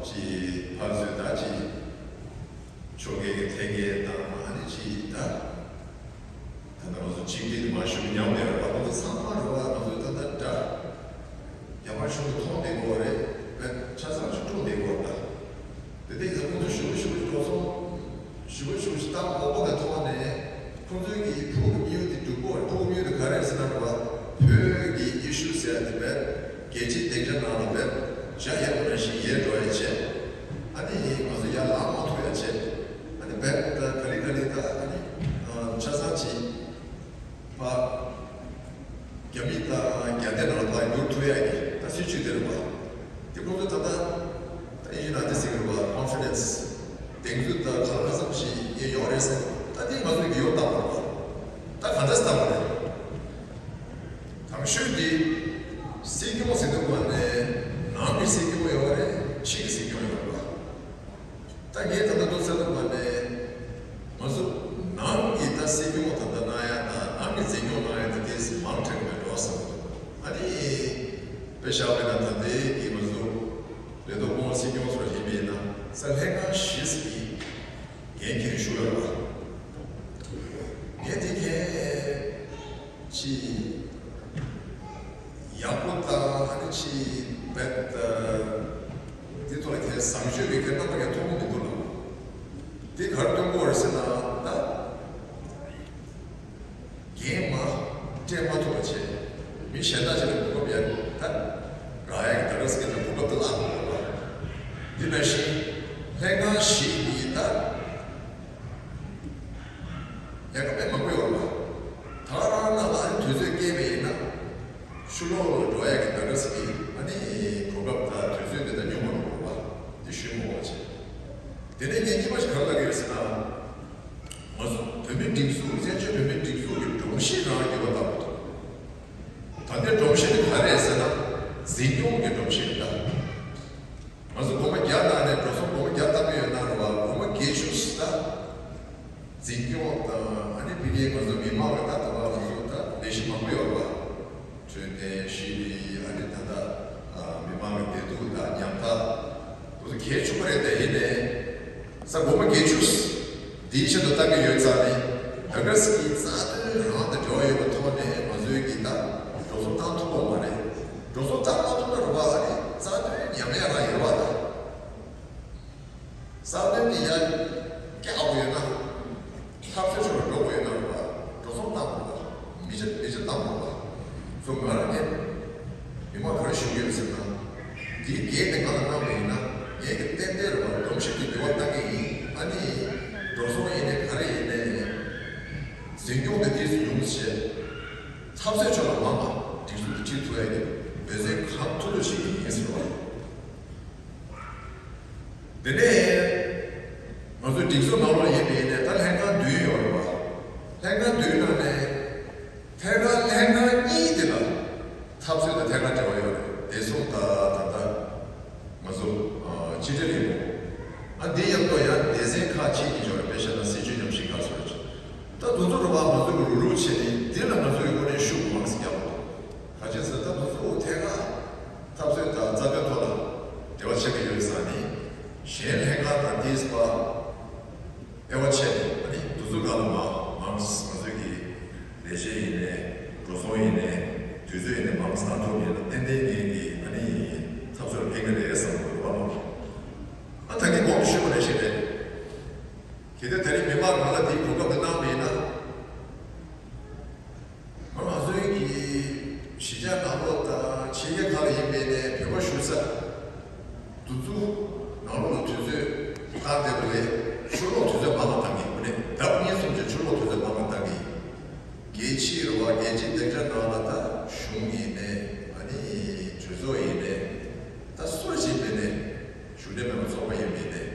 ཅིག་ཕར་ཚུར་ད་ཅིག་ཕྱོགས་འགལ་གྱི་འཐེན་འཁྱེར་དང་ཨ་ནི་ཅིག་ད། ད་ལྟ་ང་ཚོ་གཅིག་སྒྲིལ་དུ་མ་ཞུགས་ཉམས་ལེན་རེད་བ། ང་ཚོ་ཚང་མ་རེད་བ། ང་ཚོ་ད་ལྟ་འདྲ་རྒྱ་དམར་གཞུང་གིས་མཐོང་བསྡད་ཀྱི་ཡོད་རེད་པས། ཆ་ཚང་ཞིག་སྤྲོད་བསྡད་ཀྱི་ཡོད་རེད་ད། དེ་འདྲ་ཡིན་ཙང་ཁོང་ཚོ་ཞུ་བ་ཞུ་བ་འགྲོ་སོང་ཞུ་བ་ཞུ་བ་ཞིག་བཏང་དགོས་པ་གི་ཐོག་ནས་ཁོང་ཚོའི་གི་ཕུགས་ཀྱི་དམིགས་ཡུལ་དེ་འགྲུབ་དགོས། ཕུགས་དམིགས་ཡུལ་དེ་ག་རེ་རེད་ཟེར་ན་རེད་བ། བོད་ཀྱི་issue ཟེར་ཡ་དེ་བས་རྒྱལ་སྤྱིའི་སྡིངས་ཆ་ནང་ལ་བས་བཞག་ཡས་པ་ནང་བཞིན་ཡལ་འགྲོ་ཡ་བྱས། ཨ་ནི་ང་ཚོ་ཡར་ལངས་མ་ཐུབ་ཡ་བྱས། ཨ་ནི་བས་ད་ག་ལེ་ག་ལེ་ད་ཨ་ནི་ཆ་ཚང་ཅིག་ཕར་རྒྱ་མི་དང་རྒྱ་སྡེ་ནང་ལ་ཕར་བསྒྱུར་ཐུབ་ཡ་གི་ད་སྲིད་བྱུས་དེ་རེད་བ། དེ་ཁོང་ཚོ་ད་ལྟ་ད་ཡིན་ན་དེ་ཟེར་གི་རེད་བ། confidence གདེང་ཚོད་ད་གང་ག་ཙམ་ཞིག་ཡོད་རེད་ཟེར། ད་དེ་ང་ཚོ་གི་ཡོད་བཏང་བ་རེད་བ། ད་ག་འདྲ་བཏང་བ་རེད། དང་ཤོས་དེ་སྲིད་སྐྱོང་ཟེར་དུས་ང་ནས་ནང་གི་སྲིད་སྐྱོང་ཡོད་རེད། ཕྱི་གི་སྲིད་སྐྱོང་ཡོད་རེད་བ། ད་ངས་ད་ལྟ་ཏོག་ཙམ་ལབ་པ་ནས་ང་ཚོ་ནང་གི་ད་སྲིད་སྐྱོང་ད་ལྟ་གནང་ཡ་དང་ནང་གི་འཛིན་སྐྱོང་གནང་ཡ་དེ་ཏོག་ཙམ་མང་དྲགས་པའི་འགྲོ་བསམ་འདུག་ཨ་ནི་དཔེ་བཞག་པ་ན་ད་ལྟའི་གི་ང་ཚོ་ལས་ཐོག་སྐུ་ངོ་སྲིད་སྐྱོང་ཚོ་ཡིན་པས་ན་ས་ལྷན་ཁང་བཞི་ཙམ་གྱི་འགན་འཁྱེར་ཞུ་ཡོད་རེད་བ། ངས་དེ་གས་ཅི། ཡག་པོ་དང་ཨ་ནི་ཅི་བེད་དེ་ཐོག་ལ་ཁྱེད་བཟང་སྤྱོད་པའི་ཁྱེད་རྣམ་པ་ཡང་མཐོང་གི་མི་འདུག་ལ། དེ་གར་སྟོན་དགོས་རེད་ཟེར་ན་ད་འགན་མ་སྤྲད་མ་ཐུབ་པ་བྱས། མི་གཞན་དག་ཅིག་ལ་གོ་སྐབས་ཡ་ད་རག་ཡ་གི་ད་ར་སི་ཀེ་ད་གོ་སྐབས་དེ་བརླག་དགོས་རེད་པ། དེ་ནང་བཞིན་ལྷན་ཁང་བཞི་ཡིས་ད། ལས་ཀ་དཔེ་མང་པོ་ཡོད་རེད་པ། ད་རང་ནང་ལ་ཨ་ནི་དུས་ཚོད་སྐྱེལ་བ་ཡིན་ན། ཕྱི་ལོགས་ལ་འགྲོ་ཡ་གི་ད་ག་ཟེ་གི་ཨ་ནི་གོ་སྐབས་དང་དུས་ཚོད་དེ་ད་ཉུང་མ་འགྲོ་རེད་པ། དེ་ཞུས་མ་འོང་བ་བྱས། དེ་ནས་ངས་གཉིས་པ་ཞིག་ག་རེ་ལབ་ཀྱི་ཡོད་ཟེར་ན། ང་ཚོ་བོད་མིའི་སྒྲིག་འཛུགས་བཙན་བྱོལ་བོད་མིའི་སྒྲིག་འཛུགས་ཀྱི་སྒྲོམ་གཞི་རང་འགྱུར་བ་བཏང་དགོས་འདུག་ད་ལྟའི་སྒྲོམ་གཞི་དེ་ག་རེ་རེད་ཟེར་ན། འཛིན་སྐྱོང་གི་སྒྲོམ་གཞི་རེད་ད། ང་ཚོ་སྒོར་མོ་བརྒྱ་བཏང་ནས་འགྲོ་སོང་སྒོར་མོ་བརྒྱ་བཏང་གི་ཡོད་ན་རེད་བ། སྒོར་མོ་བརྒྱད་ཅུ་ཞིག་ད་འཛིན་སྐྱོང་དང་ཨ་ནི་ཕ་གིའི་ང་ཚོ་མི་མང་གི་ད་ད་བར་ང་ཚོ་ད་ལས་གཞི་མང་པོ་ཡོད་རེད་བ། འཕྲོད་བསྟེན་ཤེས་རིག་ཨ་ནི་ད་ལྟ་མི་མང་གི་བདེ་སྡུག་དང་ཉམ་ཐག་ང་ཚོ་གལ་ཆེན་པོ་རེད་དེ། ཡིན་ནའི། ས་སྒོར་མོ་བརྒྱད་ཅུ། འདིའི་ཆེད་དུ་བཏང་གི་ཡོད་ཙང་ནི། ད་ག་ཟེ་གི་རྩ་དོན་རང་དང་འབྲེལ་བ་ཡོད་པའི་ཐོག་ནས་ང་ཚོའི་གི་ད་འགྲོ་སོང་བཏང་ཐུབ་པ་མ་རེད། འགྲོ་སོང་བཏང་མ་ཐུབ་ན་རུ་བ་ཨ་ནི་རྩ་དོན་ཉམས་ཡ་རང་ཡོད་པ་དང་། རྩ་དོན་དེ་ཡར་བཀྱག་དགོས་ཡོད་ན། འཐབ་རྩོད་ཕྱོགས་ལ་འགྲོ་དགོས་ཡོད་ན་རུ་བ་འགྲོ་སོང་བཏང་དགོས་པ། མི་ཆ་མི་ཆ་བཏང་དགོས་པ། སོ་ང་རང་ངས་མི་མང་ག་རེ་ཞུ་གི་ཡོད་ཟེར་ན། འདིའི་འགན་དེ་ང་ལ་གནང་བ་ཡིན་ན་ངས་ཀྱི་ཏན་ཏན་རེད་བ། སྒྲོམ་གཞི་དེ་འགྱུར་བ་གཏང་གི་ཡིན། ཨ་ནི་འགྲོ་སོང་ཡིན་ནའི་ག་རེ་ཡིན་ནའི་འཛིན་སྐྱོང་དེ་དུས་སུ་ཡོང་བྱས། འཐབ་རྩོད་ཕྱོགས་ལ་མང་བ་སྒྲིག་འཛུགས་དེ་ཁྲིད་ཐུབ་ཡ་གི་འབད་བརྩོན་གང་ཐུབ་ཐུབ་བྱེད་ཀྱི་ཡིན་ཟེར་བ། དེ་ནས་ང་ཚོ་སྒྲིག་འཛུགས་ནང་ལོགས་ཡིན་པ་ཡིན་ནའི་ད་ལྷན་ཁང་བདུན་ཡོད་རེད་བ། ལྷན་ཁང་བདུན་ནང་ནས་ཐད་ཀར་ལྷན་ཁང་གཉིས་དེ་ལ་འཐབ་རྩོད་དང་ཐད་ཀར་འབྲེལ་བ་ཡོད་རེད། བདེ་སྲུང་དང་ད་ལྟ་ང་ཚོ་ཕྱི་འབྲེལ་ཡིན་པ། འགྲོ་སོང་ཡིན་ནའི་དུས་ཚོད་ཡིན་ནའི་མང་ཙམ་བཏང་ཐུབ་ཡིན་ན་ཏན་ཏན་ངེད་ཀྱི་ཨ་ནི་འཐབ་རྩོད་ལ་ཕན་གྱི་རེད་བསམ་གྱི་འདུག་ཨ་ནོ། ཨ་ད་གིན་གོང་དུ་ཞུས་པ་ནང་བཞིན་རེད། གལ་ཏེ་ད་རེས་མི་མང་གང་ལ་དེའི་གོ་སྐབས་དེ་གནང་བ་ཡིན་ན། ང་ང་ཚོའི་གི་གཞིས་ཆགས་ནང་ལོགས་དང་ཕྱི་རྒྱལ་ཁག་ལ་ཡིན་པའི་ནས་བོད་པ་བཞུགས་ས་འདུ་འཛོམས་ནང་ལོགས་ལ་དུས་ཚོད་བཏང་བསྡད་པ་ལས་ཕྱི་ལོགས་དུས་ཚོད་མང་བ་བཏང་གི་ཡོད་ནས་ལྡབ་གཉིས་གསུམ་གྱི་ཕྱི་ལོགས་དུས་ཚོད་མང་བ་བཏང་གི་ཡིན། རྒྱལ་སྤྱིའི་རེད་བ། རྒྱལ་སྤྱིའི་སྡིངས་ཆ་ནང་ལ་ད་གཞུང་ཡིན་ནས་ཨ་ནི་གྲོས་ཚོགས་ཡིན་ནས་ད་སུ་ཞིག་ཡིན་ནས་གཞུང་འབྲེལ་མེད་པ་ཚོགས་པ་ཡིན་པ་ཡིན་ནས་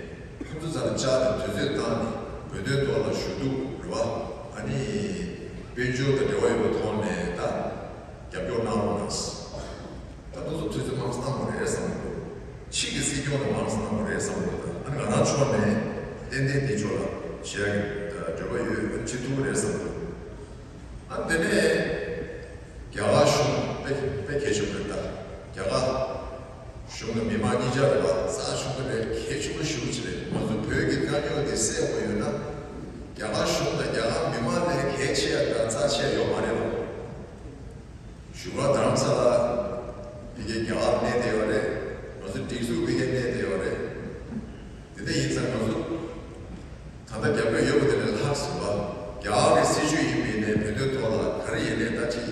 ཁོང་ཚོ་རྩ་ལ་བཅར་ནས་དུས་ཚོད་བཏང་ནས་བོད་དོན་ཐོག་ལ་ཞུ་གཏུག་རེད་བ། ཨ་ནི་དཔལ་འབྱོར་དང་འབྲེལ་བ་ཡོད་པའི་ཐོག་ནས་ད་རྒྱབ་སྐྱོར་གནང་རོགས་གནང་། ད་དུང་ཚོ་དུས་ཚོད་མང་ཙམ་གནང་དགོས་རེད་བསམ་གྱི་འདུག་ཕྱིས་ཀྱི་སྲིད་སྐྱོང་ལ་མང་ཙམ་གནང་དགོས་རེད་བསམ་གྱི་འདུག་ད་ང་རང་ཕྱོགས་ནས་ཏན་ཏན་དེའི་ཕྱོགས་ལ་བྱེད་ཡག་གི་འདོད་པ་ཡོད། བྱེད་ཐུབ་ཀྱི་རེད་བསམ་གྱི་འདུག་ཨ་དེ་ནས་རྒྱ་གར་གཞུང་དཔེ་དཔེ་གལ་ཆེན་པོ་རེད། ད་རྒྱ་གར་གཞུང་ལ་མི་མང་གཉིས་ཆར་རེད་པ། རྩ་ཆུང་པོ་རེད། གལ་ཆེན་པོ་ཞེ་པོ་ཅིག་རེད། ང་ཚོ་བོད་ཀྱི་དཀའ་རྙོག་དེ་སེལ་དགོས་ཡོད་ན་རྒྱ་གར་གཞུང་དང་རྒྱ་གར་མི་མང་ལས་གལ་ཆེ་ཡ་དང་རྩ་ཆེ་ཡ་ཡོད་མ་རེད་པ། བཞུགས་སྒར་རྡ་རམ་ས་ལ་ཕ་གིའི་རྒྱ་གར་གནས་བསྡད་ཡོད་རེད། ང་ཚོ་སྒྲིག་འཛུགས་ཕ་གིར་གནས་བསྡད་ཡོད་རེད། དེ་འདྲ་ཡིན་ཙང་ང་ཚོ་ད་ལྟ་རྒྱབ་སྐྱོར་ཡོད་པ་དེ་ལས་ལྷག་སོང་བ། རྒྱ་གར་གྱི་སྲིད་བྱུས་ཡིན་པའི་ནས་བོད་དོན་ཐོག་ལ་ག་རེ་ཡིན་ནས་ད་ཅིག་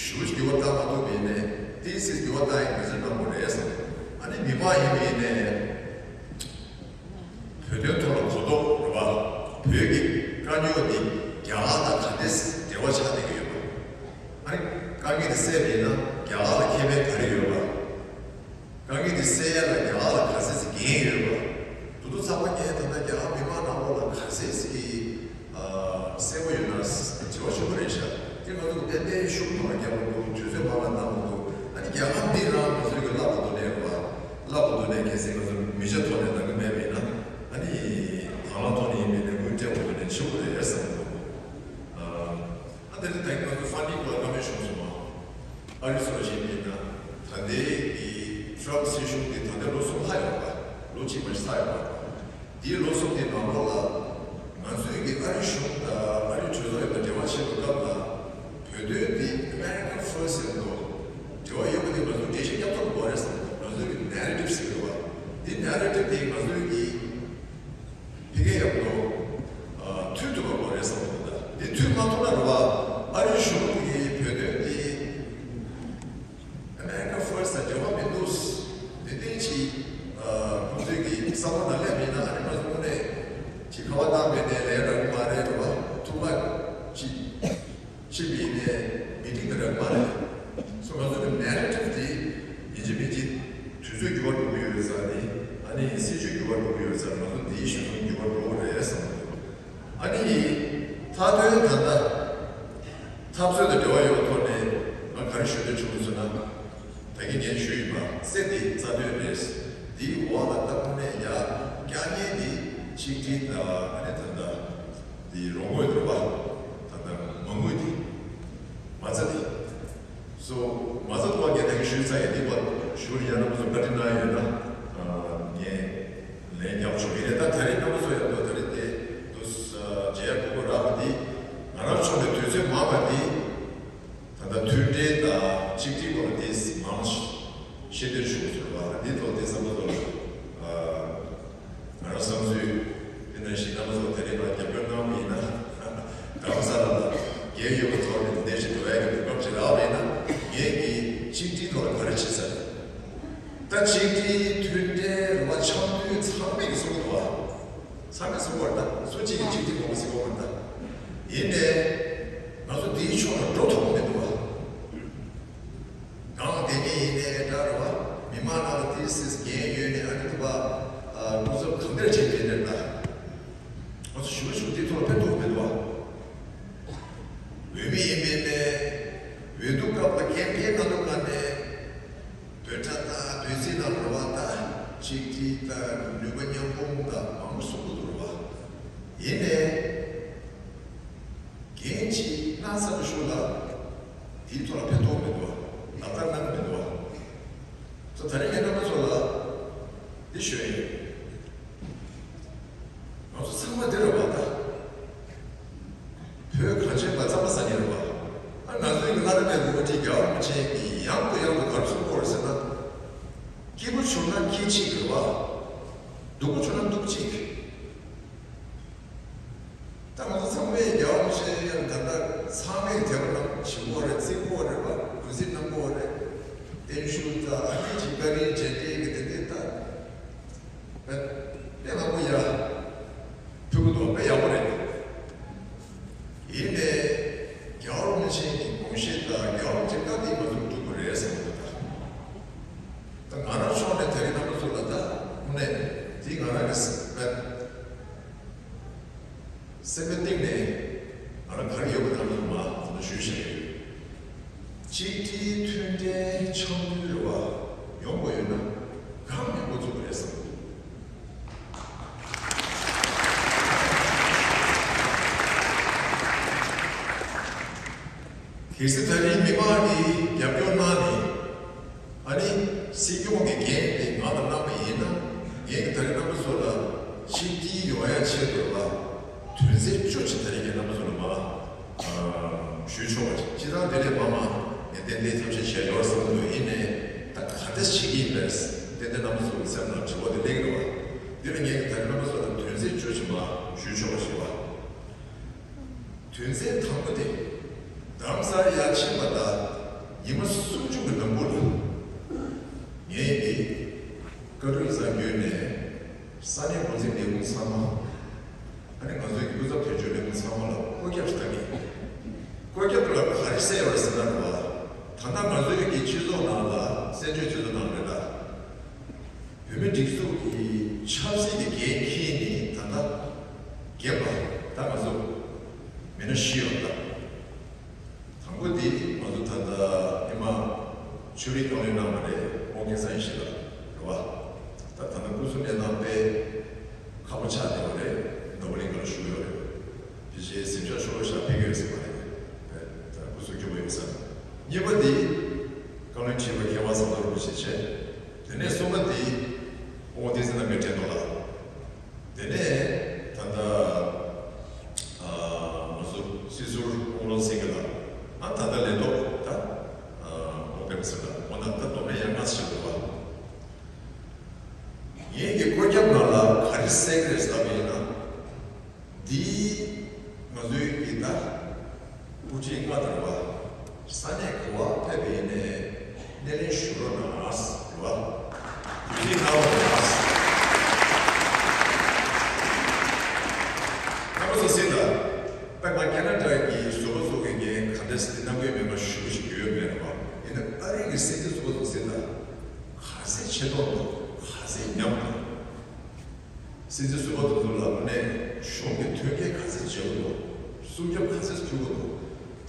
ཞུ་འགྱུར་བ་བཏང་མ་ཐུབ་པའི་ནས་ཏིས་སིས་འགྱུར་བ་བཏང་ཡིན་མི་ཚོད་གནང་དགོས་རེད་བསམ། ཨ་ནི་མི་མང་ཡིན་པའི་ནས་བོད་དོན་ཐོག་ལ་གོ་རྟོགས་རེད་བ། བོད་ཀྱི་དཀའ་རྙོག་འདི་རྒྱ་གར་དང་ག་འདྲས་འབྲེལ་བ་ཆགས་བསྡད་ཀྱི་ཡོད་པ། ཨ་ནི་དཀའ་ངལ་འདི་སེལ་བ་ཡིན་ན་རྒྱ་གར་ལ་ཁེ་ཕན་ག་རེ་ཡོད་པ། དཀའ་ངལ་འདི་སེལ་ཡ་ལ་རྒྱ་གར་ལ་ག་ཚད་ཅིག་འགན་ཡོད་པ། དེ་ཚོ་ཚང་མ་ངས་ད་ལྟ་རྒྱ་གར་མི་མང་ནང་ལོགས་ལ་ག་ཚད་ཅིག་གི་ཨ་གསལ་པོ་ཡོད་ན་དྲི་བ་ཞུ་གི་རེད་ཤག་དེ་ང་ཚོ་གི་ཏན་ཏན་ཤུགས་མང་བ་རྒྱག་དགོས་འདུག་དུས་ཚོད་མང་བ་གནང་དགོས་འདུག་ཨ་ནི་རྒྱ་གར་འདི་རང་ང་ཚོའི་གི་བསླབ་པ་དོ་ནས་རེད་བ། བསླབ་པ་དོ་ནས་གལ་སྲིད་ང་ཚོ་མི་ཆ་ཐོག་ནས་གནང་གི་མེད་པ་ཡིན་ན་ཨ་ནི་དང་བླངས་ཐོག་ནས་ཡིན་པའི་ནས་དངུལ་སྤྲད་དགོས་དོ་ནས་ཆེ་བོ་རེད་བསམ་གི་འདུག་ཨ་ཨ་དེ་ནི་ད་ང་ཚོ་ཧྥན་ཌིང་སྐོར་བཀའ་མོལ་ཞུ་སོང་བ། ཨ་རི་སོགས་བྱས་པས་ན་ད་ལྟའི་གི་ཊྲམ་སྲིད་གཞུང་གི་ད་ལྟ་ལོ་གསུམ་ལྷག་ཡོད་པ། ལོ་གཅིག་མ་ཞིག་ལྷག་ཡོད་པ། དེའི་ལོ་གསུམ་གྱི་ནང་ལོགས་ལ་ང་ཚོས་ཀྱི་ཨ་རི་གཞུང་དང་ཨ་རི་གྲོས་ཚོགས་ཡོད་པ་འབྲེལ་བ་བྱེད་པའི་སྐབས་ལ་བོད་དོན་འདི་America First ཡིན་མདོག་འབྲེལ་བ་ཡོད་པ་དེ་ང་ཚོ་འགྲེལ་བཤད་རྒྱབ་ཐུབ་དགོས་རེད་བསམ། ང་ཚོའི་གི་ནེ་རེ་ཊིབ་ཟེར་གི་རེད་བ། འདི་ནེ་རེ་ཊིབ་དེ་ང་ཚོའི་གི་ཕ་གིར་ཡག་པོ་མཐུན་ཐུབ་པ་དགོས་རེད་བསམ་གི་འདུག་ད་འདི་མཐུན་མ་ཐུབ་ན་རེད་བ། ཨ་རི་གཞུང་གི་བོད་དོན་འདི་America First ལ་འབྲེལ་བ་མི་འདུག་དེ་འདྲ་ཅིག་ཁོང་ཚོས་ཀྱི་བསམ་བློ་ནང་སླེབས་མེད་ན་ཨ་ནི་ང་ཚོ་དངོས་གནས་ཅིག་ཁ་བ་བཏང་བའི་ནས་ལས་རག་གི་མ་རེད་རེད་བ། ཐུག་པ་ཅིག་ཕྱིན་པའི་ནས་མི་ཏིང་གི་རག་གི་མ་རེད། སོ་ང་ཚོ་གི་ནེ་རེ་ཊིབ་དེ་ཡིན་གཅིག་མིན་གཅིག་དུས་ཚོད་འགྱུར་བ་འགྲོ་གི་ཡོད་ཙང་ནི་ཨ་ནི་སྲིད་བྱུས་འགྱུར་བ་འགྲོ་གི་ཡོད་ཙང་ང་ཚོ་འདིའི་གཞི་བཟུང་འགྱུར་བ་འགྲོ་གི་རེད་བསམ་གི་འདུག་ཨ་ནི་མཐའ་དོན་ད་ལྟ་འཐབ་རྩོད་དང་འབྲེལ་བ་ཡོད་པའི་ཐོག་ནས་ང་ག་རེ་ཞུ་འདོད་བྱུང་ཟེར་ན། ད་གིན་ངས་ཞུས་ཡིན་པ་སེ་འདི་རྩ་དོན་རེད། འདིའི་འོག་ལ་ལྟ་བུ་ནས་ཡ་བསྐྱར་ཉེས་འདི་ཆིག་སྒྲིལ་དང་ཨ་ནི་ད་ལྟ་འདི་རོགས་དངུལ་རེད་བ། ད་ལྟ་མ་དངུལ་འདི་མ་རྩ་འདི། སོ་མ་རྩ་ཐོག་ངས་ད་གིན་ཞུས་ཚར་ཡིན། འདི་བར་ཞུ་ཡ་རྣམ་པ་ཚོ་བཀའ་དྲིན་གནང་ཡོད་ན་ངས་ལན་རྒྱག་ཆོག་ཡིན་ནའི་ད་ད་རེས་རྣམ་པ་ཚོ་ཡང་དོ་ད་རེས་དེ་དུ་མཇལ་ཡ་ཕོག་པ་རག་པ་འདི་ང་རང་ཕྱོགས་ནས་དུས་ཚོད་མང་བ་འདི་ད་ལྟ་མཐུན་སྒྲིལ་དང་གཅིག་སྒྲིལ་སྐོར་ལ་དེ་མང་ཤེས་སྡེར་ཞུགས་ཟེར་བ་འདི་ཐོག་དེ་བསམ་བློ་ཐོག་ང་རང་བསམ་ཚུལ་དེ་ནང་བཞིན་རྣམ་པ་ཚོ་དེ་རིང་ལ་རྒྱབ་སྐྱོར་གནང་བ་ཡིན་ན་རྡ་རམ་ས་ལ་ལ་རྒྱལ་ཡོད་པ་ཐོག་ནས་འདི་འདྲ་ཞིག་འགྲོ་ཡ་གི་གོ་སྐབས་ཅིག་རག་པ་ཡིན་ན་ངས་ཀྱི་གཅིག་སྒྲིལ་ཐོག་ལ་ག་རེ་བྱེད་ས་རེད། ད་གཅིག་སྒྲིལ་མཐུན་སྒྲིལ་རེད་བ། འཆམ་མཐུན་ཚང་མས་ཀྱི་གསུང་གི་འདུག་བ། ཚང་མས་གསུང་བར་ད་སུ་གཅིག་གིས་གཅིག་སྒྲིལ་མང་པོ་ཟེར་གོ་མ་ད། ཡིན་ནའི་ང་ཚོ་འདིའི་ཕྱོགས་ལ་འགྲོ་ཐུབ་ཀྱི་མི་འདུག་བ། གང་དེ་ཉིད་ཡིན་ནའི་འདྲ་རེད་བ། མི་མང་ནང་ལ་དེ་སྲིད་འགན་ཡོད་ནས་ཨ་ནི་འདུག་བ། སྐུ་ཚབ་གང་འདྲ་བྱེད་མཁན་རེད་ད། ང་ཚོ་ཞུ་ཞུ་དེ་ཐོག་ལ་ཕན་ཐོགས་མི་འདུག་བ། འོས་མི་ཡིན་མིན་ནས་འོས་བསྡུ་སྐབས་ལ་ཀེམ་ཕེན་གནང་དུས་ག་ནས་འབོད་སྒྲ་དང་འབོད་ཚིག་དང་རེད་བ། ད་གཅིག་སྒྲིལ་དང་ནུས་པ་མཉམ་སྤུངས་དང་མང་པོ་གསུང་གི་འདུག་རེད་བ། ཡིན་ནའི་འགན་ཅིག་གནང་ཚར་བའི་ཤུལ་ལ་དེའི་ཐོག་ལ་ཕན་ཐོགས་མི་འདུག་བ། ལག་བསྟར་གནང་གི་མི་འདུག་བ། ད་རེས་ངས་རྣམ་པ་ཚོ་ལ་འདི་ཞུ་ཡ་ཡིན། ང་ཚོ་ཚང་མ་འདི་རེད་བ་ད། བོད་གངས་ཅན་པ་རྩམ་པ་ཟ་མཁན་རེད་བ། ཨ་ན་ ནས་འགོ་ཁྲིད་རྒྱལ་བ་རིན་པོ་ཆེ་གིས་ཡང་དང་ཡང་དུ་ག་རེ་གསུངས་པ་རེད་ཟེར་ན། སྐྱིད་པོ་བྱུང་ན་སྐྱིད་གཅིག་རེད་བ། སྡུག་པོ་བྱུང་ན་སྡུག་གཅིག་ད་ང་ཚོ་ཚང་མས་རྒྱལ་བ་རིན་པོ་ཆེ་ཡང་ད་ལྟ་ཚང་མས་དད་པ་དང་ཞེ་པོ་རེད། བརྩི་པོ་རེད་བ། གུས་བརྩི་གནང་པོ་རེད། བརྟན་བཞུགས་དང་ཨ་ནི་ཅིག་བཀའ་དྲིན་རྗེས་དྲན་གྱི་དེ་འདྲ་ད། དཔེ་ལ་མོ་ཡ། ཕྲུ་གུ་དང་དཔེ་ཡག་པོ་རེད། ཡིན་ནའི། རྒྱལ་བ་རིན་པོ་ཆེ་གི་དགོངས་བཞེད་དང་རྒྱལ་བ་རིན་པོ་ཆེ་བཀའ་དེ་མ་ཐུབ་འགྲུབ་པ་རེད་བསམ་གྱི་འདུག་ད་ང་རང་ཕྱོགས་ནས་དེ་རིང་རྣམ་པ་ཚོ་ལ་ད་དངོས་གནས་དེ་ང་རང་གི་སེམས་པ། སེམས་པའི་གཏིང་ནས་ང་ལ་ག་རེ་ཡོད་པ་དང་མ་དེ་འདྲ་ཞུས་བཞག་ཡོད། གཅིག་སྒྲིལ་མཐུན་སྒྲིལ་འཆམ་མཐུན་རེ་བ་ཡོང་དགོས་ཡོད་ན་གང་ཡང་འགོ་ཚུགས་པ་རེད་བསམ་གྱི་འདུག་གལ་སྲིད་ད་རིང་མི་མང་གིས་རྒྱབ་སྐྱོར་གནང་ནས། ཨ་ནི། སྲིད་སྐྱོང་གི་འགན་དེ་ང་ལ་གནང་བ་ཡིན་ན། ངས་ཀྱི་ད་རིང་རྣམ་པ་ཚོ་ལ་གཅིག་སྒྲིལ་ཡོང་ཡ་ཆེད་དུ་ལ། དོན་ཚན་བཅུ་ཅིག་ད་རིང་ངས་རྣམ་པ་ཚོ་ལ་མ། ཨ། ཞུས་ཆོག་པ་ཅིག་སྤྱིར་བཏང་དེ་ལས་མང་མང་ངས་ཏན་ཏན་ཐབས་ཤེས་བྱས་ཡོད་བསམ་འདུག་ཡིན་ནའི་ད་ག་འདྲ་བྱེད་ཀྱི་ཡིན་པས་ཏན་ཏན་རྣམ་པ་ཚོ་གི་སེམས་ནང་དྲི་བ་དེ་སླེབས་ཀྱི་རེད་བ། འདི་ལ་ངས་ཀྱི་ད་རིང་རྣམ་པ་ཚོ་ལ་དོན་ཚན་བཅུ་ཅིག་མ་ཞུས་ཆོག་པ་ཞིག་བ། དོན་ཚན་དང་པོ་དེ། རྡ་རམ་ས་ལ་ཡར་ཕྱིན་པ་དང་ཉི་མ་སུམ་ཅུ་གི་ནང་ལོགས་ལ། ངས་ཀྱི་བཀའ་དྲིན་ས་བརྒྱུད་ནས་ས་གནས་འགོ་འཛིན་ལས་ཁུངས་ཚང་མ། ཨ་ནི་ང་ཚོའི་སྐུ་ཚབ་དོན་གཅོད་ལས་ཁུངས་ཚང་མ་ལ་བཀོད་ཁྱབ་ཞིག་བཏང་གི། བཀོད་ཁྱབ་ལ་ག་རེ་གསལ་ཡོད་རེད་ཟེར་ན་རེད་བ། ད་ལྟ་ང་ཚོའི་གི་སྤྱི་ཚོགས་ནང་ལ་གསལ་བརྗོད་དེ་ཚོ་གནང་རེད་ད། བོད་མི་སྒྲིག་འཛུགས་ཀྱི་ཆབ་སྲིད་ཀྱི་འགན་འཁྱེར་ནས་ད་ལྟ་རྒན་པ་ད་ང་ཚོ་མི་སྣ་བཞི་ཡོད་ད། དང་པོ་འདི་ང་ཚོ་ད་ལྟ་ཉི་མ་ཆོས་རིག་བཀའ་བློན་གནང་བ་རེད། ཨོ་རྒྱན་བཟང་ཡེ་ཤེས་ལགས་རེད་བ། ད་ད་ལྟ་སྐུ་གཟུགས་གནས་སྟངས་དཔེ་ཁག་པོ་ཆགས་བསྡད་པ་རེད། ནོར་བུ་གླིང་ག་ལ་བཞུགས་ཡོད་རེད། དེ་རྗེས་གཟིམ་ཤག་ཤོ་ལོ་ཤག་ཕེབས་ཀྱི་ཡོད་ཟེར་བ་རེད། ད་སྐུ་གཟུགས་སྐྱོ་པོ་ཡོད་ས། གཉིས་པ་འདི་བཀའ་བློན་ཁྲི་པ་མཁས་དབང་ཟམ་གདོང་རིན་པོ་ཆེ་བྱས། དེ་ནས་གསུམ་པ་འདི་ཨོ་བསྟན་འཛིན་རྣམ་རྒྱལ་ཕྲན་ཐོག་ལ། དེ་ནས་ད་ལྟ་ཨ་ང་ཚོ་སྲིད་ཟུར་དབུ་བློ་སེང་གེ་ལགས། ཨ་ད་ལྟ་ལས་ཐོག་ད་ཨ་ཨོ་པེ་ཕེ་སི་ལགས། ཨོ་ན་ད་སྡོམ་པས་ཡང་ང་ཞིག་འདུག་བ། ངེད་ཀྱི་བཀོད་ཁྱབ་ནང་ལ་ག་རེ་གསལ་གི་རེད་ཟེར་བ་ཡིན་ན། འདི་ང་ཚོའི་གི་ད། དབུ་ཁྲིད་མངའ་བདག་པ། ས་གནས་ག་བ་ཕེབས་པ་ཡིན་ནའི་སྣེ་ལེན་ཞུ་རོགས་གནང་ཟེར་བ། དུས་ཚོད་གནང་རོགས་གནང་ཟེར། རྣམ་པ་ཚོ་གཟིགས་དང་། ད་ང་ཁེ་ན་ཌ་གི་བཟོ་པ་ཚོ་གི་ངས་ག་འདྲ་ཟེར་ཏེ་རྣམ་པའི་མེད་པ་ཞུ་ཞིག་ཡོད་མེད་རེད་པ། ཡིན་ན་ཨ་རི་གི་སྲིད་འཛིན་བཟོ་པ་ཚོ་གཟིགས་དང་། ག་ཚད་ཆེ་མཐོང་འདུག་ག་ཚད་ཉམས་འདུག་སྲིད་འཛིན་ཟུར་པ་དེ་ཚོ་ལ་དངོས་གནས་གཞུང་གི་མཐུན་རྐྱེན་ག་ཚད་བྱེད་དགོས་འདུག་སྲུང་སྐྱོབ་ག་ཚད་ཕུལ་དགོས་འདུག་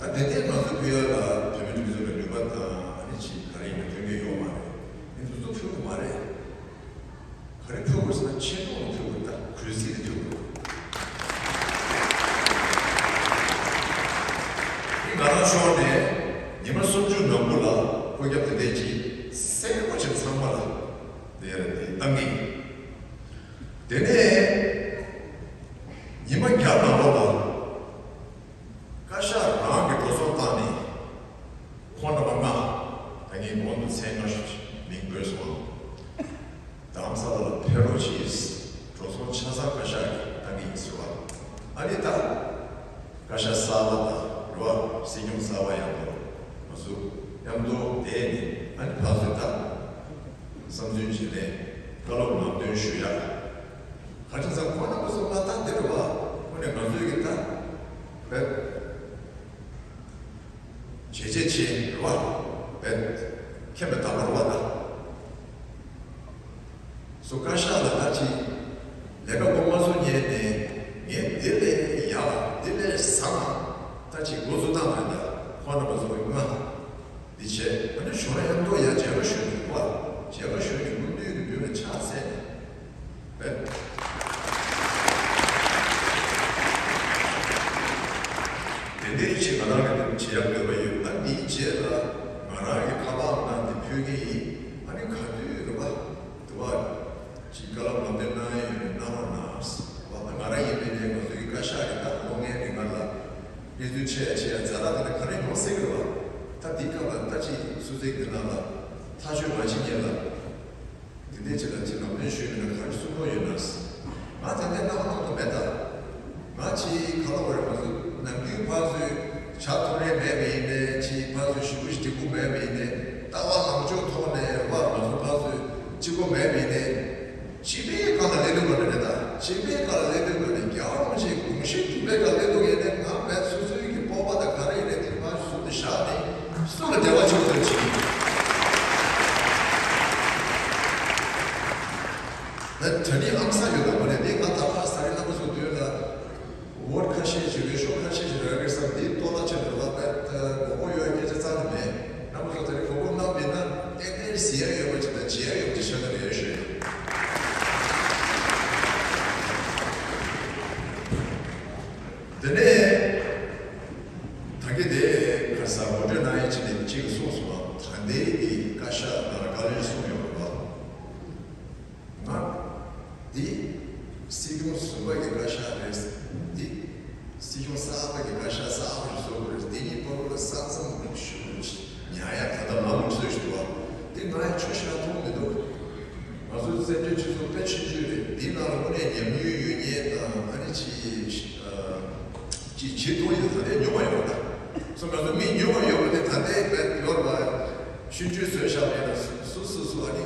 ད་དེ་འདྲའི་ང་ཚོ་ཕུལ་ཡ་ལ་བོད་མི་སྒྲིག་འཛུགས་ལ་ནུས་པ་དང་ཨ་ནི་ཅིག་ག་རེ་ཡིན་ན་མཐུན་རྐྱེན་ཡོད་མ་རེད། ཨ་ནི་དེ་ཚོ་ཕུལ་དགོས་མ་རེད། ག་རེ་ཕུལ་དགོས་ཟེར་ན་ཆེ་མཐོང་ལ་ཕུལ་དགོས། ད་གུས་བརྩི་ལ་ཕུལ་དགོས། ཨ་ནི་ང་རང་ཕྱོགས་ནས་ཉི་མ་སུམ་ཅུ་ནང་ལོགས་ལ་བཀོད་ཁྱབ་དེ་འདྲས་ཅིག་གསལ་པོ་ཅིག་ཚང་མ་ལ་དེ་ཡ་རེད་དེ་བཏང་གི་ཡིན། དེ་ནས་ཉི་མ་བརྒྱ་ནང་ལོགས་ལ་བཀའ་ཤག་རང་གི་འགྲོ་སོང་བཏང་ནས་ཁོང་རྣམ་པ་ལྔ། ད་ངས་གོང་དུ་མཚན་ལྔ་ཞིག་མིང་འབོད་སོང་། རྡ་རམ་ས་ལ་ལ་ཕེབས་རོགས་གྱིས། འགྲོ་སོང་ཆ་ཚང་བཀའ་ཤག་གིས་བཏང་གི་ཡིན་ཟེར་བ། ཨ་ནི་ད་བཀའ་ཤག་གསར་པ་དང་རེད་བ། སྲིད་སྐྱོང་གསར་པ་ཡང་འགྲོ། ང་ཚོ་མཉམ་དུ་བསྡད་ནས་ཨ་ནི་ཕར་ཚུར་ད། བསམ་ཚུལ་བརྗེ་ལེན། བཀའ་སློབ་ལམ་སྟོན་ཞུ་ཡག་ག་ཅི་ཟེར་ཁོང་རྣམ་པ་ཚོ་ང་ད་འདིར་བ། དངོས་གནས་ང་ཚོའི་གི་ད། བེད། བྱས་རྗེས་ཆེ་རེད་བ། བེད། ཁྱད་མེད་དག་པ་རེད་བ་ད། སོ་བཀའ་ཤག་ལ་ད་ཅི། ལས་ཀ་འགོ་མ་ཚུགས་ཉན་ནས། ངས་འདི་ལས་ཡག་འདི་ལས་བཟང་ད་ཅི་འགོ་ཚུགས་བཏང་བ་ད། ཁོང་རྣམ་པ་ཚོ་གི་ང་། འདི་བྱས་ཨ་ནི་གཞུང་ལ་ཡང་ཏོག་ཡང་མཇལ་ཁ་ཞུ་ནས་བ། མཇལ་ཁ་ཞུ་ནས་སྐུ་མདུན་གྱི་མདུན་ལ་ཕྱག་འཚལ་ནས་བས། དེ་འདྲའི་ཆེད་ང་རང་གི་དེ་བྱེད་ཡག་འདོད་པ་ཡོད། ཨ་འདིའི་རྗེས་ལ་ང་རང་གི་ཁ་པར་ནང་དེ་ཕུལ་གྱི་ཡིན། ཨ་ནི་ག་དུས་རེད་པ། དུ་བ། ཅིག་བཀའ་སློབ་ལམ་སྟོན་གནང་ཡ་ཡོད་ན་གནང་རོགས་གནང་། བ་ད་ང་རང་ཡིན་པའི་ནས་ང་ཚོ་གི་བཀའ་ཤག་གི་ད་ལོ་ལྔའི་རིང་ལ་གནས་ཚུལ་ཆེ་ཡ་ཆེ་ཡ་ཛ་དྲག་དེ་འདྲ་ག་རེ་ཡོང་སྲིད་ཀྱི་རེད་བ། ད་འདི་སྐབས་ལ་ད་ཅིག་སུ་ཚིག་འདི་ནང་ལ་ཐག་གཅོད་མ་བྱེད་མཁན་ལ། འདི་འདྲའི་ཅིག་ལ་ཅིག་ལམ་སྟོན་ཞུས་པ་ན་ག་རེ་གསུང་གི་ཡོད་ན། ང་དེ་འདྲའི་སྣང་བ་སྣང་དུ་མེད་ད། ང་ཅིག་ག་ལ་བར་ང་ཚོ་ནམ་རྒྱུན་ཕར་ཚུར་བྱ་ཐུབ་རེ་མེད་པ་ཡིན་ནའི་ཅིག་ཕར་ཚུར་ཞུ་བ་ཞིག་འགྲིག་པོ་མེད་པ་ཡིན་ནའི་ལྟ་བ་ལངས་ཕྱོགས་ཐོག་ནས་བར་ང་ཚོ་ཕར་ཚུར་གཅིག་པོ་མེད་པ་ཡིན་ནའི། སྤྱི་པའི་སྒང་ལ་སླེབས་དུས་མ་རེད་ད། སྤྱི་པའི་སྒང་ལ་སླེབས་དུས་མ་རེད། རྒྱལ་བ་རིན་པོ་ཆེའི་དགོངས་གཞི་གྲུབ་པའི་སྒང་སླེབས་དུས་ཡིན་ནའི་ང་མེད་སོ་སོའི་གི་སྤོབས་པ་དང་ག་རེ་ཡིན་ནའི་དེ་ཕར་ཟུར་དུ་བཞག་ནས་སུ་ལ་འབྲེལ་བ་བྱེད་དགོས་ཀྱི། ད་དྲ་ནི་ཨང་གསར་ཡོད་དམ་མ་རེད། དེ་ང་ད་ཕར་ས་རི་རྣམ་པ་ཚོ་དུས་ལ། ཝོར་ཁ་ཤས་ཤིག་རེད། ཤོག་ཁ་ཤས་ཤིག་རེད། རེད་བསམ་དེའི་ལྟོ་ལ་ཆེ་འགྲོ་བ་པས་ད་མགོ་སྐོར་ཡོད་སྐད་ཆ་རྩ་ནས་མེད། རྣམ་པ་ཚོ་དེ་རིང་མགོ་སྐོར་གནང་མེད་ན་ཏན་ཏན་ཟེར་ཡ་ཡོད་པ་ཅིག་དང་བྱེད་ཡ་ཡོད་པ་ཅིག་ཤ་སྟག་རེད་ཞུ་ཡ་ཡིན། དེ་ནས་ད་གིན་དེ་ཁ་ས་ངོ་སྤྲོད་གནང་ཡ་ཅིག་དེ་གཅིག་གིས་གསུངས་སོང་བ། ད་ལྟའི་གི་བཀའ་ཤག་ནང་ལ་བཀའ་བློན་གསུམ་ཡོད་རེད་བ། ང་འདི་སྲིད་སྐྱོང་ཟུར་པ་གི་བཀའ་ཤག་རེད། འདི་སྲིད་སྐྱོང་གསར་པ་གི་བཀའ་ཤག་གསར་པ་ཞིག་བཟོ་དགོས་རེད། འདི་གཉིས་བར་ལ་ས་མཚམས་ཞུ་ཉར་ཡ་ད་ལྟ་མ་མང་ཚོད་ཞུ་བ་འདི་ང་ཡ་ཆོ་ཤ་མཐོང་མི་འདུག་ང་ཚོ་བཙན་བྱོལ་སྤྱི་ཚོགས་དཔེ་ཆུང་ཆུང་རེད། འདི་ནང་ལ་དངོས་གནས་ཉམས་མྱོང་ཡོད་མཁན་དང་ཨ་ནི་ཅི་ཅི་བྱེད་ཐུབ་ཡོད་ད་ལྟའི་མྱོང་བ་ཡོད་པ་དང་། སོ་ང་ཚོ་མི་མྱོང་བ་ཡོད་པ་དེ་ད་ལྟའི་བས་ཡོད་པ་ཤུན་ཆུ་བཟོས་བཞག་མེད་ན་སུ་སུ་སུ་ཨ་ནི་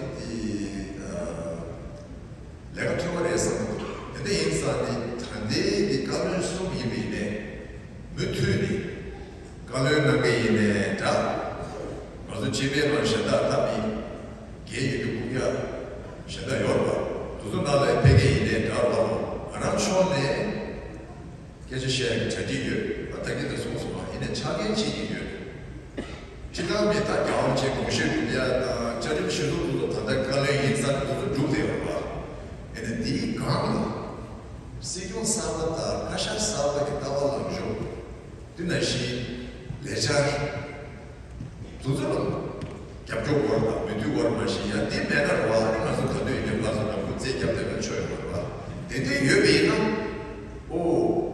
དེ་ལས་ཀ་ཐོན་པ་རེད་བསམ་གི་འདུག་དེ་འདྲ་ཡིན་ཙང་ནི་ད་ལྟའི་གི་བཀའ་བློན་གསུམ་ཡིན་པ་ཡིན་ནའི་མུ་མཐུད་ནས་བཀའ་བློན་གནང་མཁན་ཡིན་ནའི་འདྲ། ང་ཚོ་སྤྱི་པའི་ནང་གཞན་དག་ད་མི་རྒན་ཡོད་རྒྱུ་རྐུབ་བཀྱག་གཞན་དག་ཡོད་པ་དེ་ཚོ་ནང་ལ་ཕེབས་མཁན་ཡིན་ནའི་འདྲ་བ། ང་རང་ཕྱོགས་ནས། སྐད་ཆ་བཤད་ཡག་གི་གྲ་སྒྲིག་ཡོད། ཨ་ད་གིན་ད་གསུངས་སོང་བ་ཡིན་ནའི་ཆ་རྐྱེན་གཅིག་གཉིས་ཡོད། སྤྱི་བཏང་མི་ད་རྒྱལ་བ་རིན་པོ་ཆེའི་དགོངས་བཞེད་སྒྲུབ་ཡ་དང་བཅའ་ཁྲིམས་གཞི་བཟུང་དུ་ད་ལྟ་བཀའ་བློན་ཡིན་ཙང་དེ་ཚོ་སྒྲུབ་བསྡད་ཡོད་པ། ཡིན་ནའི་འདིའི་སྒང་ལ་སྲིད་སྐྱོང་གསར་པ་དང་བཀའ་ཤག་གསར་པ་གི་ལྟ་བ་ལངས་ཕྱོགས་དེ་ནང་བཞིན་ལས་འཆར། དེ་ཚོ་ལ་རྒྱབ་སྐྱོར་དགོས་རེད་དང་མི་མཐུན་དགོས་རེད་མ་གཞི་ཡང་འདི་མེད་ན་རེད་བ། ཨ་ནི་ང་ཚོ་ག་དུས་ཡིན་ནའི་ཕར་ཚུར་ནང་ཁུལ་རྩེད་རྒྱབ་བསྡད་པའི་ཆོས་ཡོད་རེད་བ། དེ་འདྲ་ཡོད་པ་ཡིན་ན། ཨོ།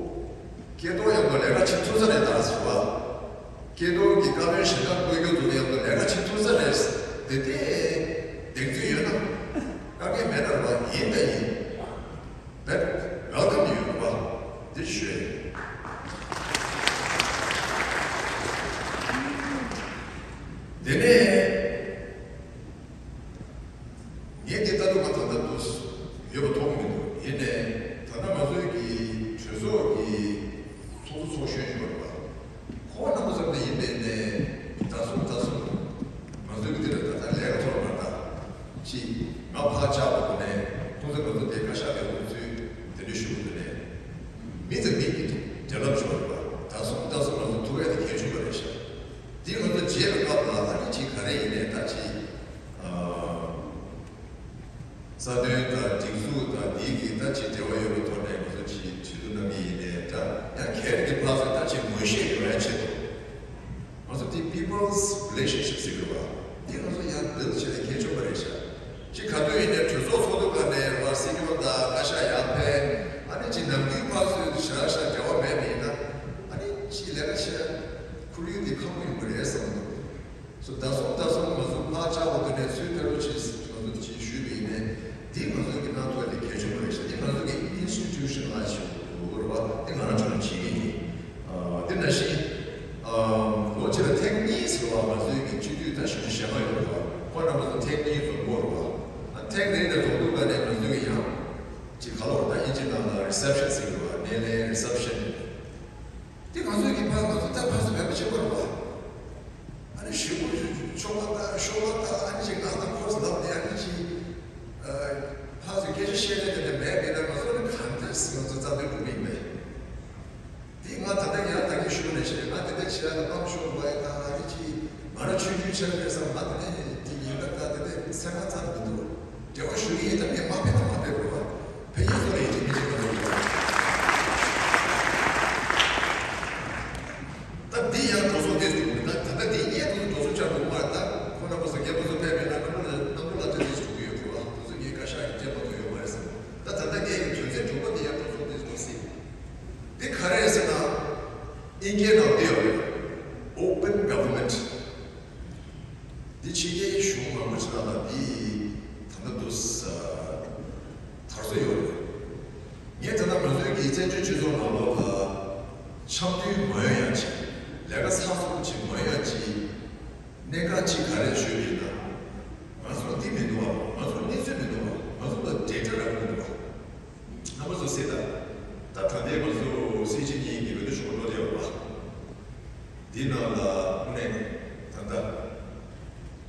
སྐལ་རྡོར་ཡང་དུ་ལས་ཀ་བྱེད་ཐུབ་ས་རེད་ད་ཟེར་བ། སྐལ་རྡོར་གྱི་བཀའ་བློན་ཞལ་ཁ་བཀོད་རྒྱུ་དུ་ཡང་དུ་ལས་ཀ་བྱེད་ཐུབ་ས་རེད། དེ་འདྲའི་གདེང་ཚོད་ཡོད་ན། དཀའ་ངལ་མེད་ན་རེད་བ། ཡིན་ད་ཡིན། བེད་ཝེལ་ཀམ་ཡོད་པ་འདི་ཞུ་ཡ་ཡིན། དེ་ནས་ངས་འདི་ལྟ་དུས་ང་ད་ལྟ་དུ་ཡོད་པ་མཐོང་མི་འདུག་ཡིན་ནའི་ད་ལྟ་ང་ཚོའི་གི་གྲོས་ཚོགས་ཀྱི་ཚོགས་གཙོ་ཚོགས་གཞོན་ཞིག་ཡོད་རེད་པ། ཁོང་རྣམ་པ་ཚོ་འདི་ཡིན་པས་ནས་ད་གསུམ་ད་གསུམ་ང་ཚོའི་གི་འདི་ལ་ད་ལྟ་ལས་ཀ་ཐོར་མ་ད་ཅི་ང་ཕར་བཅར་བ་དུ་ནས་ཁོང་ཚོ་ང་ཚོ་དེ་བཀའ་ཤག་ལས་ཁོང་ཚོས་དེ་འདྲ་ཞུ་བ་དུ་ནས་མི་ཚེ་མི་གི་འབྲེལ་ལམ་ཞུ་བ་རེད་པ། ད་གསུམ་ད་གསུམ་ང་ཚོ་ཐུག་ཡ་དེ་གལ་ཆེན་པོ་རེད་ཤག་འདི་ང་ཚོ་རྗེས་ལ་སྐབས་ལ་ཨ་ནི་ཅི་ག་རེ་ཡིན་ནས་ད་ཅི། རྩ་དོན་དང་སྒྲིག་འཛུགས་དང་འདིའི་གི་ད་ཅི་འབྲེལ་བ་ཡོད་པའི་ཐོག་ནས་ང་ཚོ་ཅི་ཇུས་གཏོགས་གནང་གི་ཡིན་ནའི་འདྲ། ཡང་གལ་ཏེ་ཕར་ཚུར་ད་ཅི་ངོ་ཤེས་ཡོང་ཡ་ཆེད་དུ། ང་ཚོ་འདི་People's Relationship ཟེར་གི་རེད་བ། འདི་ང་ཚོ་ཡང་འདིར་བྱས་ནས་གལ་ཆེན་པོ་རེད་ཤག་ཅི་ག་དུས་ཡིན་ནའི་གྲོས་ཚོགས་ཚོགས་འདུ་སྒང་ནས་རེད་བ། སྲིད་སྐྱོང་དང་བཀའ་ཤག་ཡར་ཕེབས། ཨ་ནི་ཅི་ནམ་རྒྱུན་ཕར་ཚུར་ཞེ་དྲག་ཞེ་དྲག་འབྲེལ་བ་མེད་པ་ཡིན་ན། ཨ་ནི་ཅི་ལས་ཀ་བྱེད་ཡ་ཁོར་ཡུག་འདི་ཁག་པོ་ཡོང་གི་རེད་བསམ་འདུག་སོ་ད་སོང་ད་སོང་ང་ཚོ་ཕར་བཅར་བ་དེ་ནས་ཚུར་ཕེབས་རོགས་བྱེད་ཟེར་ང་ཚོ་ཅིག་ཞུས་པ་ཡིན་ནའི་འདི་ང་ཚོ་གི་གནང་ཐུབ་ཡ་དེ་གལ་ཆེན་པོ་རེད་ཤག་འདི་ང་ཚོ་གི་ཨིན་སི་ཊི་ཊུ་ཤན་ལ་ཞིག་འགྲོ་དགོས་རེད་བ། འདི་ང་རང་ཚོ་ལ་བྱེད་ཀྱི་ཡིན། ཨ་འདི་ནང་བཞིན་ཨ་ལོ་གཅིག་ལ་ཐེངས་གཉིས་ཟེར་བ་ང་ཚོའི་གི་སྤྱི་འཐུས་ད་གཞོན་གཞོན་མ་ཡོད་རེད་བ། ཁོ་རྣམ་པ་ཚོ་ཐེངས་གཉིས་རྫོང་སྒོ་རེད་བ། ཨ་ཐེངས་རེ་ནས་རྫོང་སྒོ་ག་ནས་ང་ཚོའི་གི་ཡང་ཅིག་ག་ལོར་ད་ཨིན་ཇི་ནང་ལ་རི་སེབ་ཤན་ཟེར་གི་རེད་བ། སྣེ་ལེན་རི་སེབ་ཤན། དེ་ང་ཚོའི་གི་ཕར་ང་ཚོ་ད་ཕར་ཚུར་བེད་སྤྱོད་པ་རེད་བ། ཨ་ནི་ཞུ་བོ་ཆོ་ག་ད་ཤོ་ལ་ད་ཨ་ནི་ཅིག་ང་ད་ཁོ་ལབ་ནས་ཨ་ནི་ཅིག་ཕར་ཚུར་སྐད་ཆ་བཤད་ནས་དེ་འདྲ་མེད་པས་ན་ང་ཚོ་ནི་གང་ལྟར་ང་ཚོ་རྩ་དོན་སྒྲུབ་ཀྱི་ཡིན་པས། དེ་ང་ད་ལྟ་ཡང་ད་གིན་ཞུ་ནས་བཤད་ང་དེ་འདྲ་བྱེད་ཡ་ལ་དཔང་ཤོག་བ་ཡ་ད་ཨ་ནི་ཅིག་ང་རང་ཆུང་ཆུང་ཆགས་པས་བསམ་ང་དེ་འདྲ་དེ་ཡིན་པ་ད་དེ་འདྲ་སེམས་ཁ་ཚ་མི་འདུག་འབྲེལ་བ་ཞུ་གི་ཡིན་ད་ངས་མ་ཕེབས་ན་མ་ཕེབས་རོགས། ཕེབས་ཡིན་ཚོ་ལ་ཡིན་གཅིག་མིན་གཅིག་མ་གཏོགས་ཡོད། ད་འདི་ཡང་གྲོས་ཚོགས་དེ་འགྲོ་གི་རེད། ད་ད་ལྟ་འདི་ངས་དུ་གྲོས་ཚོགས་བཅར་འགྲོ་གི་མ་རེད། ད་ཁོ་རྣམ་པ་ཚོ་རྒྱལ་པོ་ཚོ་ཕེབས་མེད་ན་ཁོ་རང་ལ་གནམ་གྲུ་ལ་ཚོད་དེ་འགྲོ་གི་ཡོད་འགྲོ་བ། དུ་ཚོད་ངས་བཀའ་ཤག་གི་འབྲེལ་བ་དུ་ཡོད་མ་རེད་ཟེར། ད་ད་ལྟ་ངས་ཀྱི་དོན་ཚན་དྲུག་པ་འདི་ཡང་གྲོས་ཚོགས་དེ་འགྲོ་སྲིད། འདི་ག་རེ་རེད་ཟེར་ན། ཨིན་སྐད་ནང་འདི་ཡོད་རེད། Open Government། རིན་པོ་ཆེ་ལགས་ལ་འདི་ད་ལྟ་དུ་དར་སྲོལ་ཡོད་རེད། ངས་ད་ལྟ་ང་ཚོའི་གི་བཙན་བྱོལ་སྤྱི་ཚོགས་ནང་ལོགས་ལ་འཆམ་མཐུན་མ་ཡོང་ཡ་ཅིག་ལས་ཀ་ཚགས་ཚུད་ཅིག་མ་ཡོང་ཡ་ཅིག་གནད་འགག་ཅིག་ག་རེ་ཤོད་ཀྱི་ཡིན་ན། ང་ཚོར་འདི་མི་འདུག་བ། ང་ཚོར་གནས་ཚུལ་མི་འདུག་བ། ང་ཚོ་ལ་འབྲེལ་སྒྲ་རག་གི་མི་འདུག་བ། རྣམ་པ་ཚོ་གཟིགས་དང་། ད་ད་ལྟའི་ང་ཚོ་སྲིད་སྤྱི་གཉིས་ཀྱི་འོས་བསྡུ་ཞུ་བ་འགྲོ་བསྡད་ཡོད་པ། འདི་ནང་ལ་དངོས་གནས་ད་ལྟ་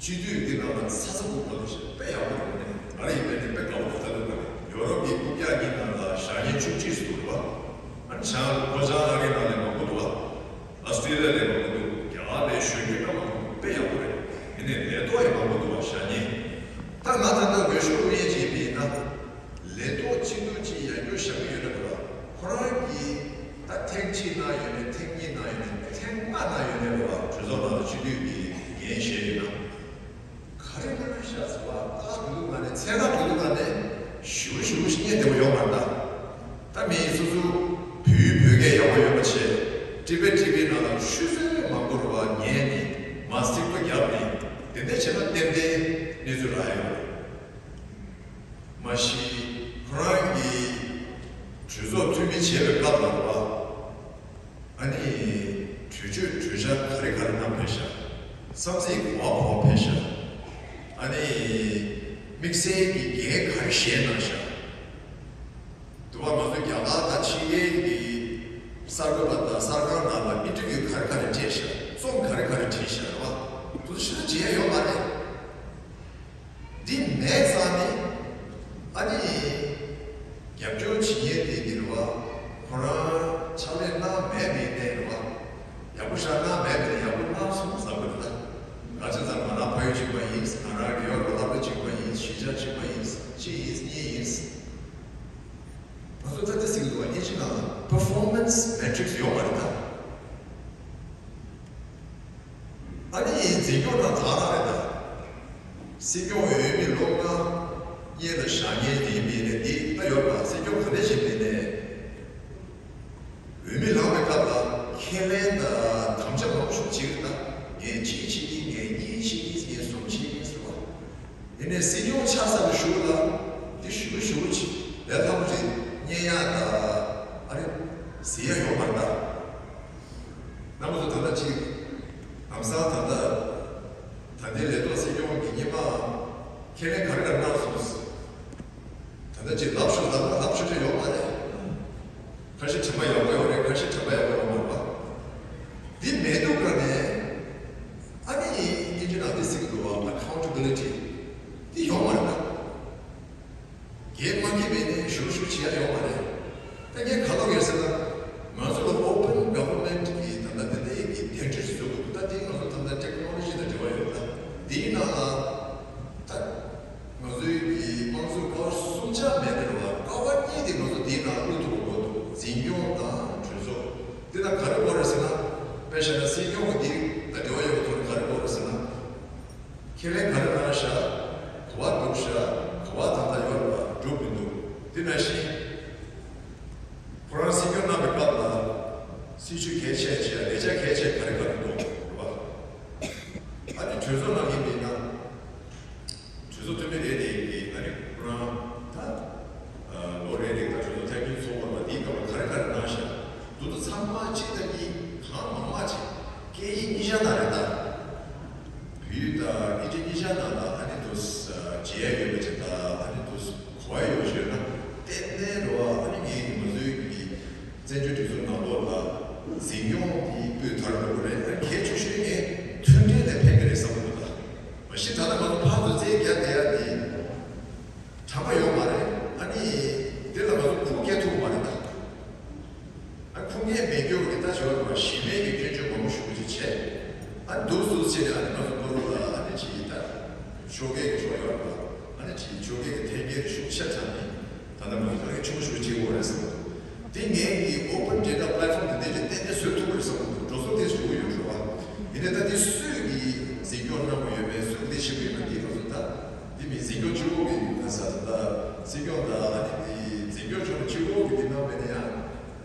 སྤྱི་འཐུས་འདི་ནང་ལ་ཚ་ཚ་འགུག་པ་དེ་དཔེ་ཡག་པོ་རེད། དངོས་གནས་ང་རང་ཡིན་པས་ནི་དཔེ་དགའ་པོ་ཞིག་ད་ལྟ་འདུག་ག་ཡོ་རོབ་ཀྱི་རྐུབ་བཀྱག་གཉིས་ནང་ལ་བཞག་ཉེན་བཅུ་གཅིག་སུ་འདུག་རེད་པ། ཨ་ནི་བྱང་ལྷོ་བྱང་ཨ་རིའི་ནང་ལ་མང་པོ་འདུག་བ། ཨ་སི་ཊྲེ་ལི་ཡ་ལ་མང་པོ་འདུག་རྒྱ་གར་ལ་གཞོན་སྐྱེས་ཁ་མང་པོ་འདུག་དཔེ་ཡག་པོ་རེད། ཡིན་ནའི་ལས་ཐོག་ཡང་མང་པོ་འདུག་བ་བཞག་ཉེན། ད་ང་ད་ལྟ་འོས་ཤོག་བླུག་མཁན་ཅིག་ཡིན་པ་ཡིན་ན། ལས་ཐོག་སྤྱི་འཐུས་ཅིག་ཡར་རྒྱས་བཞག་གི་ཡོད་ན་རེད་བ། ཁོ་རང་གིས་ད་ཐེངས་གཅིག་གནང་ཡོད་ནའི་ཐེངས་གཉིས་གནང་ཡོད་ནའི་ཐེངས་ལྔ་གནང་ཡོད་ནའི་རེད་བ། གྲོས་ཚོགས་ནང་ལ་སྤྱི་འཐུས་ཀྱི་འགན་བཞེས་ཡོད་ན། ག་རེ་ག་རེ་བཞག་ཟེར་བ། ད་དུས་ལུགས་ནང་ནས་ཚན་རིག་དུས་ལུགས་ནང་ནས་ཞུ་ཞུ་ཞིག་རྙེད་བདེ་པོ་ཡོད་མ་རེད་ད། ད་མི་སོ་སོ་བོད་ཡིག་བོད་སྐད་ཡག་པོ་ཡོད་པ་བྱས། ཊི་བེ་ཊི་བི་ནང་ལ་ཆུ་ཚོད་མང་པོ་རུ་བ་ཉན་ནས་མ་སྟེགས་པ་བརྒྱབ་ནས་དེ་འདྲ་བྱས་ན་ཏན་ཏན་གནས་ཚུལ་རག་ཡོད་རེད། མ་གཞི་ཁོ་རང་གིས་གྲོས་ཚོགས་འཐུས་མི་བྱས་པའི་སྐབས་ལ་རུ་བ། ཨ་ནི་གྲོས་ཆོད་གྲོས་འཆར་ག་རེ་ག་རེ་བསྣམས་ཕེབས་ཤག་བསམ་ཚིག་ག་པར་ག་པར་ཕེབས་ཤག་ཨ་ནི་དམིགས་བསལ་གྱི་འགན་ག་རེ་བཞེས་གནང་ཤག་དུ་བ་ང་ཚོ་རྒྱ་གར་དང་ཕྱི་རྒྱལ་གྱི་གསར་འགོད་པ་དང་གསར་ཁང་ནང་ལ་ཨིན་ཊར་བིའུ་ག་རེ་ག་རེ་བྱས་ཤག་རྩོམ་ག་རེ་ག་རེ་བྲིས་ཤག་རེད་བ། དུ་ཤི་ན་བྱེད་ཡ་ཡོད་མ་རེད། འདི་མེད་ཙང་ནི། ཨ་ནི། རྒྱབ་སྐྱོར་བྱེད་མཁན་དེ་འདི་རེད་བ། ཁོ་རང་ཕྱག་ལས་གནང་མེད་མིན་ནས་རེད་བ། ཡག་པོ་ཞིག་གནང་མེད་མིན་ནས་ཡག་པོ་གནང་སོང་བསམ་གི་རེད་ད། ག་ཚོད་ཙམ་ང་རང་ཕ་ཡུལ་གཅིག་པ་ཡིན། ང་རང་ནིའུ་ཡོག་ལ་སློབ་གྲྭ་གཅིག་པ་ཡིན། གཞིས་ཆགས་གཅིག་པ་ཡིན། གཅིག་ཡིན་གཉིས་ཡིན། ང་ཚོ་ད་ལྟ་ཟེར་གི་འདུག་བ། ཨིན་ཇི་ནང་ལ་performance metrics ཡོད་མ་རེད་ད། ཨ་ནི་འཛིན་སྐྱོང་དང་དག་རང་རེད་ད། སྲིད་སྐྱོང་འོས་མི་ལོ་ལྔ་སྔོན་ལ་བཞག་མཁན་དེ་ཡིན་པས་ནས་འདི་ལྟ་ཡོད་པ། སྲིད་སྐྱོང་ག་འདྲ་ཞིག་མིན་ནས། འོས་མི་ལངས་པའི་སྐབས་ལ་ཁས་ལེན་དང་དམ་བཅའ་མང་པོ་ཞིག་བྱེད་ཀྱི་རེད་ད། ངས་གཅིག་བྱེད་ཀྱི་ཡིན། ངས་གཉིས་བྱེད་ཀྱི་ཡིན། ངས་གསུམ་བྱེད་ཀྱི་ཡིན་ཟེར་བ། ཡིན་ནའི་སྲིད་སྐྱོང་ཆགས་ས་ལ་ཞུགས་ལ་འདི་ཞུ་ཞུ་ཅིག་ལས་སླ་པོ་ཅིག་རྙེད་ཡག་ད། ཨ་རེ་ཟེར་ཡག་ཡོད་མ་རེད་ད། རྣམ་པ་ཚོ་ད་ལྟ་ཅིག་ལམ་སང་ད་ལྟ་ད་ལྟའི་ལས་ཐོག་སྲིད་སྐྱོང་གི་ཉི་མ་ཁས་ལེན་ག་རེ་ག་རེ་གནང་སོང་། ད་ལྟ་ཅིག་ལབ་ཤོག་ལབ་ལབ་ཤོག་ཅིག་ཡོད་མ་རེད། ཁ་ཤས་དྲན་པ་ཡག་པོ་ཡོད་རེད། ཁ་ཤས་དྲན་པ་ཡག་པོ་ཡོད་མ་རེད་པ། འདི་མེད་དུས་ཀ་ནས་ཨ་ནི་ཨིན་ཇི་ནང་འདི་ཟེར་གི་འདུག་བ། accountability འདི་ཡོད་མ་རེད་ད། འགན་མ་འཁྱེར་བས་ནས་ཞུ་ཞུ་བྱེད་ཡ་ཡོད་མ་རེད། ད་ངས་ག་ལབ་ཡོད་ཟེར་ན། ང་ཚོ་ལ་open government གི་ད་ལྟ་དེ་འདྲའི་གི་འགན་འཁྲི་ཞིག་བཟོ་དགོས་འདུག་ད་དེ་ང་ཚོ་ད་ལྟ་ཊེག་ནོ་ལོ་ཇི་དང་འབྲེལ་བ་ཡོད་ད། དེའི་ནང་ལ་ད་ང་ཚོའི་གི་དམངས་གཙོའི་ཀ་བ་གསུམ་ཆ་མེད་པ་རེད་བ། ཀ་བ་གཉིས་དེ་ང་ཚོ་དེའི་ནང་བླུག་ཐུབ་པ་དགོས་འདུག་འཛིན་སྐྱོང་དང་གྲོས་ཚོགས། དེ་ལ་ག་རེ་དགོས་རེད་ཟེར་ན། དཔེ་བཞག་ན་སྲིད་སྐྱོང་གི་དེ་ལ་འབྲེལ་བ་ཡོད་པ་ཐོག་ནས་ག་རེ་དགོས་རེད་ཟེར་ན། ཁས་ལེན་ག་རེ་གནང་ཤག་ག་བ་འདུག་ཤག་ག་བ་ད་ལྟ་ཡོད་རེད་པ། འགྲུབ་མི་འདུག་དེ་ནང་བཞིན་ཁོ་རང་སྲིད་སྐྱོང་གནང་བའི་སྐབས་ལ་སྲིད་ཇུས་གལ་ཆེ་ཆེ་ལས་བྱ་གལ་ཆེ་ག་རེ་ག་རེ་འདུག་རེད་པ། ཨ་ནི་གྲོས་ཚོགས་ནང་ཡིན་པས་ན། གྲོས་ཚོགས་འཐུས་མི་རེ་རེ་གིས་ཨ་ནི་ཁོ་རང་ད་ལོ་རེ་རེ་ད་གྲོས་ཚོགས་འཐུས་མི་ཚོགས་པ་ལ་དེའི་སྐབས་ལ་ག་རེ་ག་རེ་གནང་ཤག་འདུག་ད་ཚང་མ་གཅིག་དང་གཉིས་གང་མང་མང་ཅིག་སྐད་ཡིག་གཉིས་ཆ་ནང་རེད་ད། བོད་ཡིག་དང་ཨིན་ཇི་གཉིས་ཆ་ནང་ལ་ཨ་ནི་དུ་མཇལ་ཡ་ཡོད་པ་ཅིག་དང་ཨ་ནི་དུ་གོ་ཡ་ཡོད་པ་ཅིག་ཡོད་ན་ཏན་ཏན་རེད་བ། ཨ་ནི་ངས་ང་ཚོའི་གི་བཙན་བྱོལ་སྒྲིག་འཛུགས་ནང་ལོགས་ལ་འཛིན་སྐྱོང་གི་སྤུས་དག་འགྲོ་གི་རེད། ཨ་ནི་གལ་ཆེ་ཤོས་ངས་མཐུན་སྒྲིལ་ལ་ཕན་གི་རེད་བསམ་གི་འདུག་ད་མ་གཞི་ད་ལྟ་ང་ཚོ་ཕར་ཚུར་རྩོད་རྒྱག་བསྡད་ཡ་དེ། དྲང་པོ་ཡོད་མ་རེད། ཨ་ནི་དེ་ལ་ང་ཚོ་ཁུངས་སྐྱེལ་ཐུབ་མ་རེད་ད། ཨ་ཁུངས་སྐྱེལ་མེད་རྒྱུ་གི་ད་བྱས་པ་ཞི་བའི་གི་སྐྱོན་བརྗོད་མང་པོ་ཞུ་རྒྱུ་ཅིག་བྱས། ཨ་འདུག་སུ་ཟེར་ནས་ཨ་ནི་ང་ཚོ་བློ་ལ་ཨ་ནི་ཅིག་ད་ཕྱོགས་འགལ་གྱི་ཕྱོགས་ཡོད་རེད་པ། ཨ་ནི་ཅིག་ཕྱོགས་འགལ་གྱི་འཐེན་འཁྱེར་གྱི་ཤུགས་ཆེ་དྲགས་ནས་ད་ལྟ་ང་ཚོ་ག་གེ་ཆུང་ཆུང་བྱེད་དགོས་རེད་བསམ་གི་འདུག་དེ་ངས་ཀྱི་open data platform དེ་འདྲ་ཅིག་ཏན་ཏན་བཟོ་ཐུབ་རེད་བསམ་གི་འདུག་འགྲོ་སོང་དེ་ཞུ་གི་ཡོད་རེད་པ། ཡིན་ནའི་ད་དེ་སུས་ཀྱི་འཛིན་སྐྱོང་གནང་གི་ཡོད་མེད་སུས་འདི་བྱེད་གི་ཡོད་མེད་དེ་ང་ཚོ་ད། འདི་མི་འཛིན་སྐྱོང་སྤྱི་འོག་གི་ད་ས་ད་སྲིད་སྐྱོང་དང་ཨ་ནི་འདི་འཛིན་སྐྱོང་ཕྱོགས་ནས་སྤྱི་འོག་གི་འདི་གནང་བས་ན་ཡང་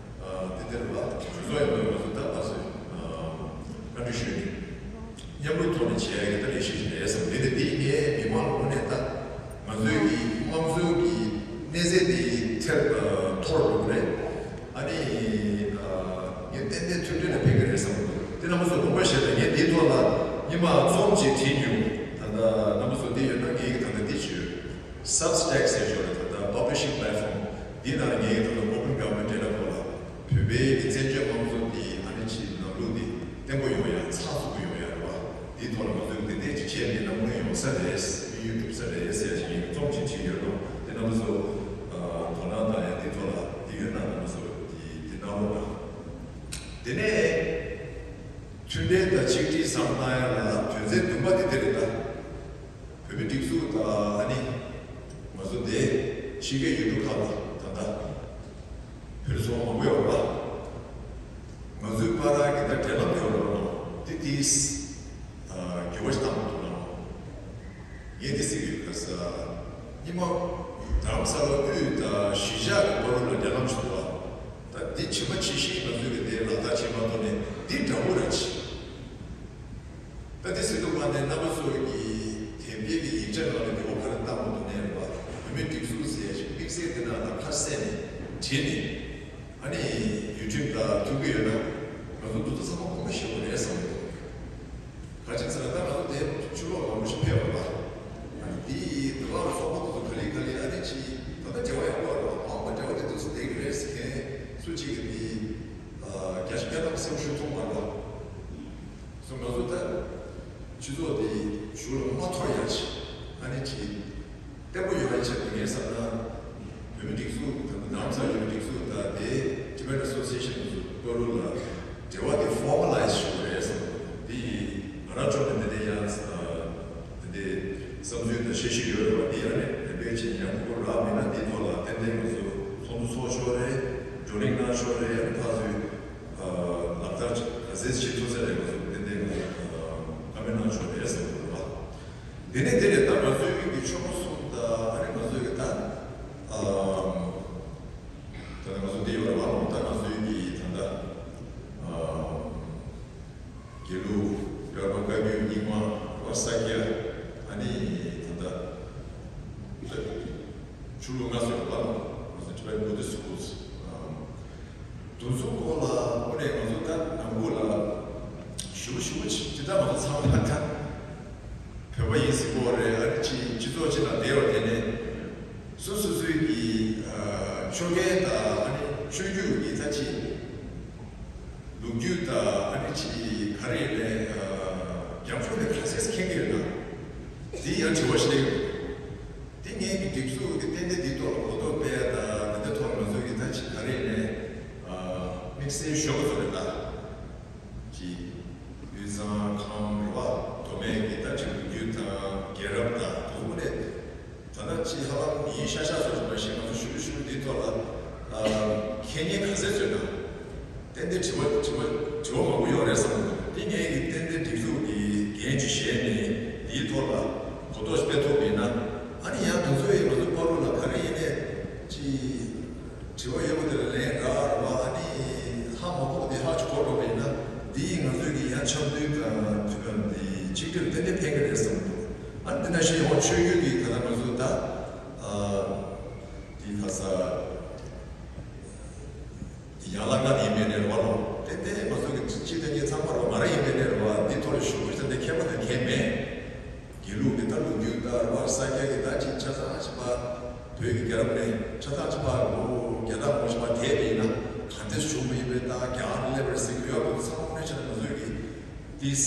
དེ་དེར་ལ་གྲོས་ཚོགས་ཡོད་མེད་ང་ཚོ་ད་ཕར་ཚུར་བཀའ་འདྲི་ཞུས་ནས་ མཉམ་རུབ་ཐོག་ནས་བྱེད་ཡ་གི་ད་ལས་གཞི་ཞིག་རེད་བསམ། དེ་ནས་དེ་ངས་མི་མང་ལ་དངོས་གནས་ད་ང་ཚོའི་གི་དམངས་གཙོའི་གི་གནས་ཚད་དེ་ཐེར་མཐོར་འགྲོ་གི་རེད། ཨ་ནི་ངས་ཏན་ཏན་མཐུན་སྒྲིལ་ལ་ཕན་གི་རེད་བསམ་གི་འདུག་དེ་རྣམ་པ་ཚོ་དགོངས་པ་བཞེས་དང་། ངས་དེའི་ཐོག་ལ་ཉི་མ་རྩོམ་ཅིག་བྲིས་མྱོང་། ད་ལྟ་རྣམ་པ་ཚོ་དེ་ཡོད་ན་ངས་གི་ད་ལྟ་དེ་བྱོས། Substack ཟེར་ཞོར་ལ་ད་ལྟ་publishing platform འདི་ནང་ངས་ད་ལྟ་Open Government Data ཁོ་ལ་བོད་པའི་གི་བཙན་བྱོལ་དམངས་གཙོ་འདི་ཨ་ནི་ཅིག་ལམ་ལུགས་འདི་བརྟན་པོ་ཡོང་ཡ་ཚགས་ཚུད་པོ་ཡོང་ཡ་རེད་བ། འདིའི་ཐོག་ལ་ང་ཚོས་གི་དེ་འདྲས་ཅིག་བྱས་ནས་གནམ་སྔོན་ཡོང་ས་རེད། དམིགས་ཡུལ་འགྲུབ་ས་རེད་ཟེར་ཡ་ཞིག་ངས་རྩོམ་ཅིག་བྲིས་ཡོད་ལོ། དེ་རྣམ་པ་ཚོ་དོ་སྣང་དང་ཡང་འདིའི་ཐོག་ལ་འདི་ཡོད་ན་རྣམ་པ་ཚོ་འདི་འདི་གནང་རོགས་གནང་། དེ་ནས་མཐུན་སྒྲིལ་དང་ཆིག་སྒྲིལ་བཟང་གནང་ཡ་ལ་དོན་ཚན་བདུན་པ་དེ་དེ་རེད་ད། བོད་མི་སྒྲིག་འཛུགས་དང་ཨ་ནི་ང་ཚོ་དེ་ཕྱི་རྒྱལ་ཡུལ་གྲུ་ཁག་ལ་ད་ལྟ་བོད་རིགས་ཚོགས་པ་མང་པོ་ཡོད་རེད་པ། ང་ཚོའི་བར་གྱི་ད་འབྲེལ་ལམ་ཡོད་རེད་པ། དེ་དེས་འགྱུར་བ་ཞིག་བཏང་མི་འདུག་ན། ངས་དེ་ཟེར་གྱི་ཡོད། ག་ས་ཉི་མ་རྡ་རམ་ས་ལ་དབུས་དང་གཞིས་ཆགས་ཀྱི་བར་ལ་འབྲེལ་ལམ་ཞིག་འདུག་པ། ད་འདི་ཇི་མ་ཇི་བཞིན་ང་ཚོས་ཀྱི་དེ་ལག་བསྟར་བྱེད་མ་ཐུབ་ནས་འདི་འདྲ་བོ་ར་ཆེ། ད་དེ་ཟེར་དུས་མ་ནས་རྣམ་པ་ཚོ་གི་དེབ་སྐྱེལ་གྱི་ཡིག་ཆ་ནང་ལ་འགྱུར་བ་ག་རེ་བཏང་མ་ཐུབ་ནའི་རེད་པ། བོད་མིའི་སྒྲིག་འཛུགས་ཟེར་ཡ་ཞིག་དམིགས་བསལ་དེ་ནང་ལ་ཁ་གསལ་ནས་བྲིས་ནས། ཨ་ནི་ཡུལ་ཁྲིམས་དང་མཐུན་གྱི་ཡོད་ན་ང་ཚོ་འདུ་ཚོགས་ཚང་མ་གོང་མ་ཞེ་པོ་རེད་བསམ་གྱི་འདུག་ག་ཅི་ཟེར་ན་ད་ང་ཚོ་དེབ་ཕྱི་ལོགས་ལ་མི་ཞིག་ཕེབས་པ་རེད་པ། ཨ་ནི་དེ་དེ་བ་ཚོགས་པ་དེ་ཚོ་ག་ལེ་ག་ལེ་ཨ་ནི་ཅི་ད་ལྟ་འབྲེལ་བ་ཡག་པོ་རེད་པ། མང་པོ་འབྲེལ་བ་དེ་འདུག་ཟེར་བསྡད་ཀྱི་རེད་ཟེར་མཁན་སུ་གཅིག་གིས་དེ་བརྒྱ་ཆ་བརྒྱ་ཐམ་པ་གསལ་པོ་ཞིག་མཐོང་མ་འདུག་སོ་ང་ཚོ་ད་སྤྱི་ཚོགས་འདི་གཞུང་ལ་མ་འཐོར་ཡ་ཆེད། ཨ་ནི་ཅིག་བརྟན་པོ་ཡོང་ཡ་ཆེད་དུ་ངས་བསམ་ན། བོད་མི་སྒྲིག་འཛུགས་དང་རྡ་རམ་ས་ལའི་བོད་མི་སྒྲིག་འཛུགས་དང་དེ་Tibetan Association ང་ཚོ་བར་ལ་འབྲེལ་བ་དེ་formalize བྱེད་དགོས་རེད་བསམ། འདི་ཡིན་ང་རང་ཕྱོགས་ནས་འདི་འདྲའི་ཡང་འདི་འདྲའི་བསམ་ཚུལ་དང་བཤད་གཞི་ཡོད་རེད་པ། འདི་ཡང་ནས་རིམ་པས་ཕྱིན་ཡང་ཁོ་རག་མེད་ན་འདི་ཐོག་ལ་ཏན་ཏན་ང་ཚོ་ཚོགས་འདུ་ཚོགས་ཆོག་རེད། བགྲོ་གླེང་གནང་ཆོག་རེད། ཡང་ཕར་ཚུར། ལག་བསྟར་ག་ཚད་བྱེད་ཐུབ་ཚད་ལ་ང་ཚོ་ཏན་ཏན་བཀའ་མོལ་གནང་ཆོག་རེད་བསམ་གྱི་འདུག་པ། དེ་ནས་དེ་ནས་ད་ང་ཚོའི་གི་ཆོལ་ཁ་གསུམ་དང་ཨ་ནི་ང་ཚོའི་གི་ད་ད་ང་ཚོ་འདི་ཡོད་རེད་པ། ད་ང་ཚོའི་གི་ད་ལྟ་དགེ་ལུགས་ཡོད་རེད་པ། བཀའ་བརྒྱུད་རྙིང་མ་རེད་པ། ས་སྐྱ་ཨ་ནི་ད་ལྟ་ཆོས་ལུགས་སྣ་ཚོགས་ཡོད་པ། ང་ཚོ་Tibetan Buddhist Schools། དེ་ཚོ་སྐོར་ལ་དངོས་གནས་ང་ཚོ་ད་ནང་ཁུལ་ལ་ཞུ་ཞུ་ཅི་ད་ང་ཚོ་ཚང་མ་ད་བོད་པ་ཡིན་ཟེར་གོ་རེད། ཨ་ནི་ཅི་སྤྱི་ཚོགས་ཅིག་ནང་བསྡད་པ་དེ་ནས་སོ་སོ་སོའི་གི་ཆོས་སྐད་དང་ཨ་ནི་ཆོས་བརྒྱུད་ཀྱི་ད་ཅི་ལོ་རྒྱུས་དང་ཨ་ནི་ཅི་ག་རེ་ཡིན་ནའི་རྒྱབ་ལྗོངས་དེ་ག་ཚད་མཁྱེན་གྱི་ཡོད་ན་དེ་ཡང་དྲི་བ་ཞིག་སླེབས་ཡོང་། དེ་ངེད་ཀྱི་སྒྲིག་འཛུགས་ཀྱི་ཏན་ཏན་འདིའི་ཐོག་ལ་གོ་རྟོགས་སྤེལ་ཡ་དང་། འདི་འདྲའི་ཐོག་ལ་ང་ཚོ་གི་ད་ཅི་ག་རེ་ནས་དམིགས་བསལ་ཞུ་དགོས་ཚོད་རེད་ད། ཅི་དབུས་གཙང་ཁམས་རེད་པ། མདོ་སྨད་ཀྱི་ད་ཅི་ལོ་རྒྱུས་དང་རྒྱལ་རབས་དང་དེ་ཚོ་དངོས་གནས་ད་ལྟ་ཅི་ཧ་ལམ་ཡིན་ཤག་ཤག་ཚོད་རེད་པ། ཞེས་ང་ཚོ་ཞུ་ཞུ་འདིའི་ཐོག་ལ་མཁྱེན་མཁན་ག་ཚད་ཚོད་ན། ཏན་ཏན་དྲི་བ་དྲི་བ་དྲི་བ་མང་པོ་ཡོད་རེད་བསམ་གྱི་འདུག་དེ་ངས་ཀྱི་ཏན་ཏན་སྒྲིག་འཛུགས་ཀྱི་འགན་ཅིག་བཞེས་ནས་འདིའི་ཐོག་ལ་གོ་རྟོགས་སྤེལ་ཐུབ་པ་ཡིན་ན། ཨ་ནི་ཡང་དེ་ཚོ་ཡི་ང་ཚོ་བར་དུ་ལ་ག་རེ་ཡིན་ནའི་ཅི་དྲི་བ་ཡོད་པ་དེ་ལ་ལན་རག་རེད་པ། ཨ་ནི་ཧ་མ་གོ་བ་དེ་ཧ་ཅིག་གོ་འགྲོ་བ་ཡིན་ན་འདིས་ང་ཚོའི་གི་ཡང་འཆམ་མཐུན་དང་འདི་ཆིག་སྒྲིལ་ཏན་ཏན་ཕན་གྱི་རེད་བསམ་གྱི་འདུག་ཨ་ནི་དེ་ནང་བཞིན་ཡང་ཆོས་བརྒྱུད་ཀྱི་ད་ལྟ་ང་ཚོ་ད་འདི་ག་ས། ཡང་ལ་ང་ཡིན་པའི་གནས་རེད་པ་ལོ། ཏན་ཏན་ང་ཚོ་གི་སྤྱི་དང་གཉིས་ཚང་མ་རོ་ང་རང་ཡིན་པའི་གནས་རེད་པ། འདི་ཐོག་ལ་ཞུ་དགོས་ཟེར་ཏེ་མཁས་པ་དང་མཁས་མེད། དགེ་ལུགས་ཀྱི་ལྟ་ལུགས་རྒྱུད་ལྟར་བ་ས་སྐྱ་གི་ལྟ་ཅིག་ཆ་ཚང་ཞིག་པ། བོད་ཀྱི་རྒྱལ་རབས་ནས་ཆ་ཚང་ཞིག་པ་ལོ་རྒྱལ་དར་མོ་ཞིག་པ་དེ་ཡིན་ན་ག་འདྲས་བྱུང་བ་ཡིན་པའི་ད་རྒྱ་གར་སླེབས་རེད་ཟེར་གྱི་ཡོད་པ་ཚང་མ་ནས་ཆ་ནས་ང་ཚོའི་གི་ཏིས།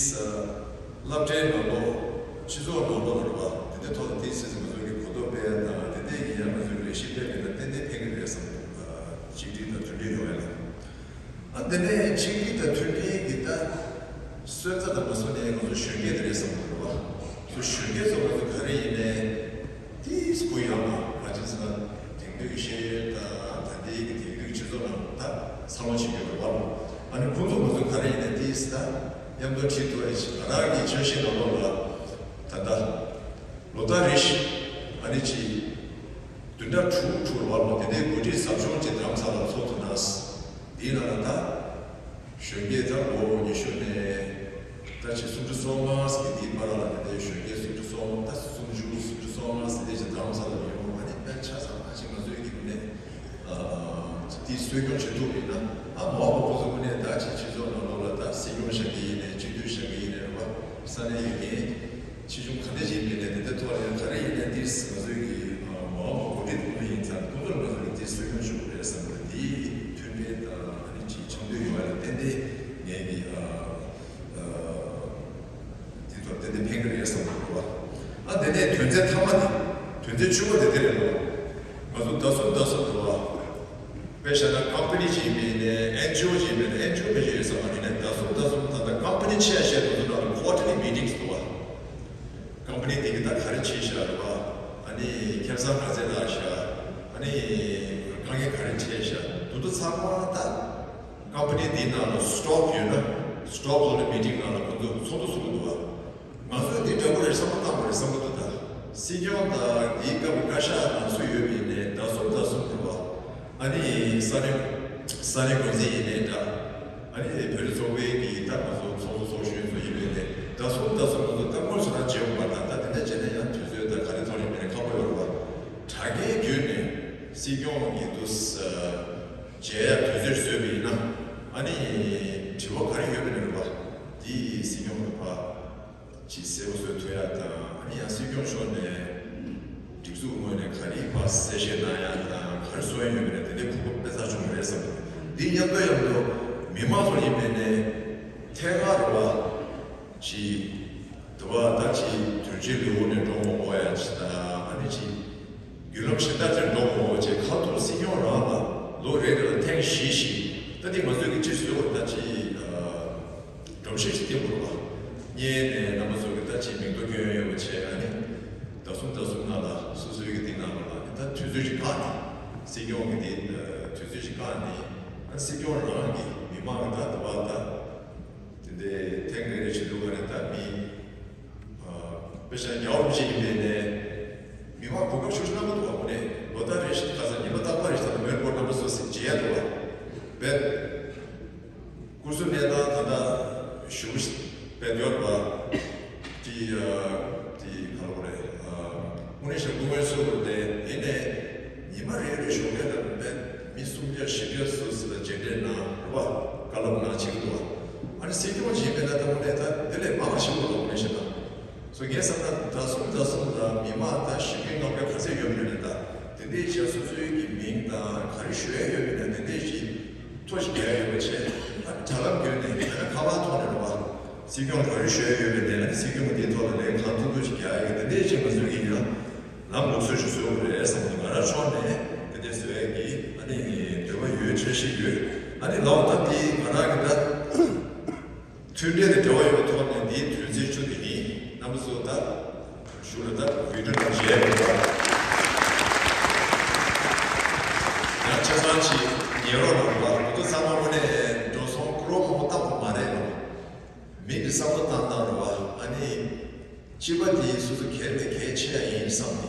སློབ་གྲྭའི་ནང་ལོགས་སྤྱི་ཚོགས་ནང་ལོགས་རེད་པ། དེ་འདྲའི་ཐོག་ལ་ཏིས་ཟེར་ང་ཚོ་གི་གོ་རྟོགས་སྤེལ་ཡ་དང་དེ་འདྲའི་གི་ཡང་ང་ཚོའི་ལས་གཞི་སྤེལ་བ་ཡིན་ན་ཏན་ཏན་ཕན་གི་རེད་བསམ་འདུག་ཆིག་སྒྲིལ་དང་མཐུན་སྒྲིལ་ཡོང་ཡ་ལ། ཨ་དེ་ནས་ཆིག་སྒྲིལ་དང་མཐུན་སྒྲིལ་གི་ད་སོན་རྩ་དང་མ་སོན་ནས་ང་ཚོ་གཞོན་སྐྱེས་དེ་རེད་བསམ་འདུག་རེད་པ། ཚོ་གཞོན་སྐྱེས་ཚོ་ང་ཚོ་ག་རེ་ཡིན་ནའི། དེ་སྐུ་ཡོད་མ་ག་ཅི་ཟེར་ན་དེང་དུས་ཀྱི་ཤེས་ཡོན་དང་ད་ལྟའི་གི་དེང་དུས་ཀྱི་སྤྱི་ཚོགས་ནང་ད་འཚར་ལོངས་བྱེད་ཀྱི་ཡོད་རེད་པ། ཨ་ནི་ཁོང་ཚོ་ང་ཚོ་ག་རེ་ཡིན་ནའི་དེ་ད་མཉམ་དུ་ཁྲིད་ཐུབ་ཡ་ཞིག་ང་རང་གི་འཆར་གཞི་ནང་ལོགས་ལ་ད་ལྟ་ལོ་ལྟར་རེ་བཞིན་ཨ་ནི་ཅིག་བདུན་ཕྲག་དྲུག་དྲུག་རེད་པ། དེ་འདྲའི་གོ་སྒྲིག་ཟབ་སྦྱོང་ཅིག་རྡ་རམ་ས་ལར་ཚོགས་ཐུབ་ན། དེའི་ནང་ལ་ད་གཞོན་སྐྱེས་ད་ལོ་ཉི་ཤུ་ནས་ ད་ཅི་སུམ་ཅུ་སོ་ལྔ་ཟེར་གྱི་དེའི་བར་ལ་དེ་འདྲའི་གཞོན་སྐྱེས་སུམ་ཅུ་སོ་ལྔ་ད་སུམ་ཅུ་སུམ་ཅུ་སོ་ལྔ་ཟེར་དེ་ཅི་རྫོང་ས་ལ་ཡོང་ཨ་ནི་དཔེ་ཆ་ཚང་མ་ཅིག་ང་ཚོའི་གི་ནས་དེ་གསོ་སྐྱོང་བྱེད་ཐུབ་ཡིན་ན་ཨ་མ་འོག་པ་ཁོ་ཚོ་ཀུན་ནས་ད་ཅི་སྤྱི་ཚོགས་ནང་ལོགས་ལ་ད་སྲིད་སྐྱོང་བཞག་གི་ཡིན་ནས་སྤྱི་འཐུས་བཞག་གི་ཡིན་ནས་རེད་བ་ས་གནས་ཡོད་མཁན། ཆེ་ཆུང་ག་འདྲ་ཞིག་ཡིན་ནའི་དེ་འདྲ་ཐོག་ལ་ཡང་ག་རེ་ཡིན་ནའི་དེ་ང་ཚོའི་གི་མ་འོངས་པ་འགོ་ཁྲིད་དེ་ཚོ་ཡིན་ཙང་ཁོ་ཚོར་ང་ཚོ་གི་དེ་གསོ་སྐྱོང་ཞུ་དགོས་རེད་བསམ་པ་དེ་མཐུན་སྒྲིལ་དང་ཨ་ནི་ཅིག་འཆམ་མཐུན་ཡོང་བ་ལ་ཏན་ཏན་ངས་གི་དེ་ཚོར་ཏན་ཏན་ཕན་གི་རེད་བསམ་པ་རེད་བ། ཨ་དེ་ནས་དོན་ཚན་མཐའ་མ་དེ་དོན་ཚན་བཅུ་པ་དེ་དེ་རེད་བ། ང་ཚོ་ཟླ་གསུམ་ཟླ་གསུམ་རེད་བ། དཔེ་བཞག་ན་ཀམ་པ་ནི་ཅིག་ཡིན་པའི་ནས་ཨེན་ཇི་ཨོ་ཅིག་ཡིན་པའི་ནས་ཨེན་ཇི་ཨོ་ཕལ་ཆེར་ཡོད་ས་མ་རེད་ནས་ཟླ་གསུམ་ཟླ་གསུམ་ད་ལྟ་ཀམ་པ་ནི་ཆེ་ཤས་དེ་ཚོ་ནང་ལ་ཀོ་ཊར་ལི་མི་ཊིང་ཟེར་འདུག་བ། ཀམ་པ་ནི་དེ་གི་ད་ག་རེ་བྱེད་བཞག་རེད་བ། ཨ་ནི་ཁེ་བཟང་ག་ཚད་བརླག་བཞག་ཨ་ནི་དཀའ་ངལ་ག་རེ་འཕྲད་བཞག་དེ་ཚོ་ཚང་མ་ད་ཀམ་པ་ནི་དེའི་ནང་ལ་སི་ཊོག་ཡོད་ན་སི་ཊོག་ཧོལ་ཌར་མི་ཊིང་ནང་ལ་ཁོང་ཚོ་ཚོགས་འདུ་ཚོགས་ཀྱི་འདུག་བ། ང་ཚོས་འདི་འདྲ་པོ་རེད་བསམ་བློ་བཏང་དགོས་རེད་བསམ་གྱི་འདུག་ད་སྲིད་སྐྱོང་དང་འདིའི་སྐབས་བཀའ་ཤག་ནང་སུ་ཡོད་པ་ཡིན་ནའི་ཟླ་གསུམ་ཟླ་གསུམ་རེད་བ། ཨ་ནི་ས་གནས་ས་གནས་འགོ་འཛིན་ཡིན་ནའི་འདྲ། ཨ་ནི་བོད་རིགས་ཚོགས་པའི་གི་ད་ང་ཚོ་ཚོགས་གཙོ་ཚོགས་གཞོན་ཚོ་ཡིན་པ་ཡིན་ནའི་ཟླ་གསུམ་ཟླ་གསུམ་ང་ཚོ་ད་དངོས་སུ་རང་མཇལ་ཡོང་བ་དང་ད་དེ་འདྲ་བྱས་ན་ཡང་དུས་ཚོད་ད་ག་རེ་ཐོག་ནས་མིན་ནའི་ཁག་པོ་ཡོད་རེད་བ། དྲ་རྒྱའི་བརྒྱུད་ནས་སྲིད་སྐྱོང་གི་དུས་མཇལ་ཡག་དུས་ཚོད་བཟོས་པ་ཡིན་ན་ཨ་ནི་དྲི་བ་ག་རེ་ཡོད་པ་ནས་རེད་བ། འདི་སྲིད་སྐྱོང་གི་ཕ། ཅིག་གསལ་པོ་བཟོ་ཐུབ་ཡག་དང་ཨ་ནི་ཡང་སྲིད་སྐྱོང་མཆོག་ནས་སྒྲིག་འཛུགས་ངོས་ནས་ག་རེ་ཕར་གསལ་བཤད་གནང་ཡག་དང་ག་རེ་གསུང་ཡག་ཡོད་མེད་ནས་དེ་འདྲའི་གོ་སྐབས་དཔེ་ཚགས་བྱུང་བ་རེད་བསམ་གྱི་འདུག་འདི་མཉམ་དུ་མཉམ་དུ་མི་མང་ཚོ་ཡིན་པའི་ནས་ཐད་ཀར་རེད་བ། ཅིག་དུ་བ་ད་ཅིག་དོལ་རྒྱལ་ལུས་འོ་ནས་འགྲོ་མ་དགོས་ཡག་ཅིག་དང་ཨ་ནི་ཅིག་བརྒྱུད་ལམ་གཞན་དག་ཅིག་འགྲོ་མ་དགོས་ཅེས་ཁ་ཐོག་སྲིད་སྐྱོང་རང་ལ་ལོ་རེ་རེ་ལ་ཐེངས་བཞི་བཞི་ད་འདི་ང་ཚོའི་གི་སྤྱི་ཟུར་ད་ཅིག་སྒྲོམ་གཞི་ཞིག་བཏིང་དགོས་པ། གཉིས་ནས་རྣམ་པ་ཚོ་གི་ད་ཅིག་མིང་ཐོ་སྐྱོན་ཡོད་པ་བྱས་ཨ་ནི་ཟླ་གསུམ་ཟླ་གསུམ་ནང་ལ་སོ་སོའི་གི་དེ་ནང་ལ་ཨ་ནི་ད་དུས་ཚོད་ཅིག་བཀག་ནས་སྲིད་སྐྱོང་གི་དེ་དུས་ཚོད་ཅིག་བཀག་ནས་ཨ་སྲིད་སྐྱོང་རང་གི་མི་མང་གི་ད་དུ་བ་ད་དེ་འདྲའི་ཐེངས་རེ་རེ་བྱེད་དུས་ག་རེ་ད་མི་དཔེ་ཆ་རྒྱ་བོ་ཅིག་ཡིན་པའི་ནས་མི་མང་གོ་སྐབས་ཤུགས་ཆེ་གནང་གི་འདུག་བ། དངོས་གནས་ལོ་ལྟར་རེ་བཞིན་ཁ་སང་ཉི་མ་རྟག་པར་རེ་བཞིན་མོན་གྷོ་རྣམ་པ་ཚོ་ཟིན་བྱེད་ཡ་འདུག་བ། བས། སྐུ་གཟུགས་གནས་སྟངས་ད་ལྟ་ཞུ་བེད་ཡོད་པ། དེ་དེ་ག་ལ་རེད། དངོས་གནས་བཤད་སྐུ་ངལ་གསོ་དགོས་ཏེ་དེ་ནས་ཉི་མ་རེ་རེ་ཞོགས་ཀས་ལ་བེད་མི་སུམ་བརྒྱ་བཞི་བརྒྱ་སུ་སུ་ལ་མཇལ་འཕྲད་གནང་རེད་བ། བཀའ་སློབ་གནང་བྱེད་ཀྱི་འདུག་བ། ཨ་ནི་སྲིད་སྐྱོང་བྱེད་པའི་ན་ད་དངོས་གནས་ད་དེ་ལས་མང་བ་ཞིག་དགོས་ལ་དངོས་གནས་བཤད་ན། སོ་ངས་བསམ་ན་ཟླ་གསུམ་ཟླ་གསུམ་ལ་མི་མང་དང་བཞི་བརྒྱ་ལྔ་བརྒྱ་ག་ཚད་ཡོད་མེད་ལ་ད་དེ་འདྲའི་ཆ་སོ་སོའི་གི་མིང་དང་ག་རེ་ཞུ་ཡ་ཡོད་མེད་ན་དེ་འདྲའི་ཞིག་ཐོ་ཞིག་རྒྱག་ཡ་ཡོད་པ་བྱས་ཨ་དྲ་ལམ་བརྒྱུད་ནས་ཡང་ན་ཁ་པར་ཐོག་ནས་རེད་བ། སྲིད་སྐྱོང་ག་རེ་ཞུ་ཡ་ཡོད་མེད་དེ་ཨ་ནི་སྲིད་སྐྱོང་གི་དེའི་ཐོག་ལ་ལན་གང་ཐུབ་ཐུབ་ཞིག་རྒྱག་ཡ་གི་དེ་འདྲའི་ཞིག་ང་ཚོའི་གི་ཡང་ལམ་ལུགས་སྲོལ་ཞིག་བཟོ་དགོས་རེད་བསམ་གི་ང་རང་ཕྱོགས་ནས་དེ་འདྲའི་བཟོ་ཡ་གི་ཨ་ནི་འདོད་པ་ཡོད་འཆར་གཞི་ཡོད་ཨ་ནི་ལའོ་ད་དེ་ང་རང་གི་ད། མཐུན་འབྲེལ་དང་འབྲེལ་བ་ཡོད་པའི་ཐོག་ནས་འདིའི་དོན་ཚན་བཅུ་དེ་ཡིན། རྣམ་པ་ཚོ་ད་ཞུ་ལ་ད་བི་ཌིའོ་ནང་མཇལ་ཡོད་པ། ཡང་ཆ་ཚང་ཅིག་ཉན་རོགས་གནང་རོགས། ང་ཚོ་ཚང་མ་དངོས་གནས་འགྲོ་སོང་ཀྲོ་མང་པོ་བཏང་བ་མ་རེད་ལ། མིག་གིས་བསམ་བློ་བཏང་བཏང་རོགས། ཨ་ནི། སྤྱི་པ་དེ་སོ་སོ་གལ་ཏེ་གལ་ཆེ་ཡ་ཡིན་བསམ་ནས།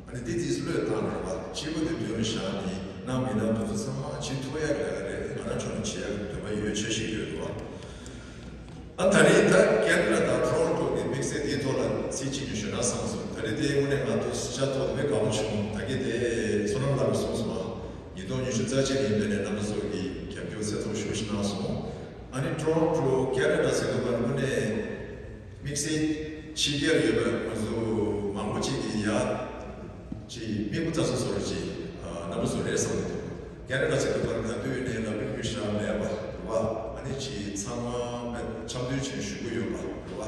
ཨ་ནི་དེ་དུས་སུ་བློས་བཏང་རེད་བ། སྤྱི་པ་དེ་མདུན་ལ་བཞག་ནས་ནང་མི་ནང་དེ་ཚོ་ཚང་མ་བྱེད་ཐུབ་ཡ་རེད་རེད། ང་རང་ཕྱོགས་ནས་བྱེད་ཡ་འདོད་པ་ཡོད་ཆེ་ཞིག་ཡོད་རེད་བ། ཨ་ད་རེས་ད་ཀན་ཌ་དང་ཊོ་རོན་ཊོ་གི་དམིགས་བསལ་དེའི་ཐོག་ལ་ཚིག་གཅིག་གཉིས་ཞུ་ན་བསམ་སོང་། ད་རེས་དེ་དངོས་གནས་ང་ཚོ་ཤ་ཐོག་དཔེ་དགའ་པོ་བྱུང་། ད་གིན་དེ་བསོད་ནམས་ལགས་ཀྱིས་གསུངས་སོང་ང་། ཉིས་སྟོང་ཉི་ཤུ་རྩ་གཅིག་ཡིན་པའི་ནས་རྣམ་པ་ཚོ་གིས་རྒྱབ་སྐྱོར་གསལ་ཐོག་ཞུ་ཞིག་གནང་སོང་། ཨ་ནི་ཊོ་རོན་ཊོ་ཀན་ཌ་ཟེར་དུས་ཀ་དངོས་གནས། དམིགས་བསལ་ཕྱི་རྒྱལ་ཡོད་པའི་ང་ཚོ་མང་པོ་ཅིག་གིས་ཡ་ཅིག་མིག་དཔེ་ལྟ་ས་བཟོ་འདྲ་ཅིག་རྣམ་པ་ཚོ་རེད་བསམ་གྱི་འདུག་ཀན་ཌ་ཟེར་དུས་ཀ་ག་དུས་ནས་ལབ་རྒྱུ་ཞིག་མེད་པ་རེད་བ། ཨ་ནི་ཅིག་ཚང་མ་འཆམ་མཐུན་བྱས་ཞུ་གི་ཡོད་པ་རེད་བ།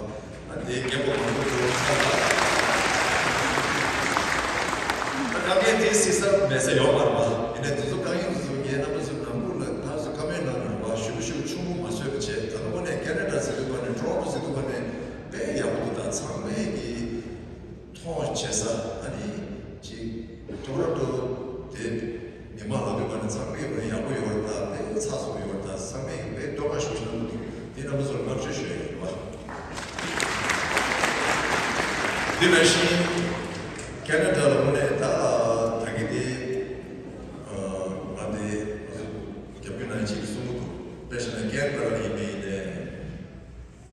ཨ་དེའི་རྒྱབ་པ་མང་པོ་འགྲོ་ཚར་བ། ད་དཀའ་ངལ་དེ་སེལ་ས་མེད་ས་ཡོད་མ་རེད་བ། ཡིན་ནའི་དེ་ཚོ་དཀའ་ངལ་དེ་ཚོ་ངས་རྣམ་པ་ཚོ་ནང་ཁུལ་ལ་ད་གཟོད་བཀའ་མོལ་གནང་རེད་བ། ཞུ་ཞུ་ཆུང་ངུ་མ་བཟོས་པ་བྱས། ད་ལྟ་དངོས་གནས་ཀན་ཌ་ཟེར་དུས་ཀ་ནས་ཊོ་རོན་ཊོ་ཟེར་དུས་ཀ་ནས་དཔེ་ཡག་པོ་འདུག་ད་ཚང་མས་ཀྱི་མཐོང་བྱས་ས་ཨ་ནི་ཅིག་ཊོ་རོན་ཊོ་དེ་མི་མང་ལ་དུས་ཀ་ནས་ཚང་མས་ཀྱི་ཡག་པོ་ཡོད་རེད། ད་དཔེ་ཚགས་ཚུད་པོ་ཡོད་རེད། ད་ཚང་མས་ཀྱི་དཔེ་བསྟོད་བསྔགས་ཞུ་ཞུ་གནང་གི་འདུག་དེ་རྣམ་པ་ཚོར་བསྔགས་བརྗོད་ཞུ་ཡ་ཡིན་བ། དེ་ནང་བཞིན་ཀན་ན་ཌ་ལ་དངོས་གནས་ད་ད་གི་དེ་ང་དེ་རྒྱབ་སྐྱོར་གནང་ཅིག་གསུང་གི་འདུག་དཔེ་བཞག་ན་ཀན་པ་ར་ཡིན་པའི་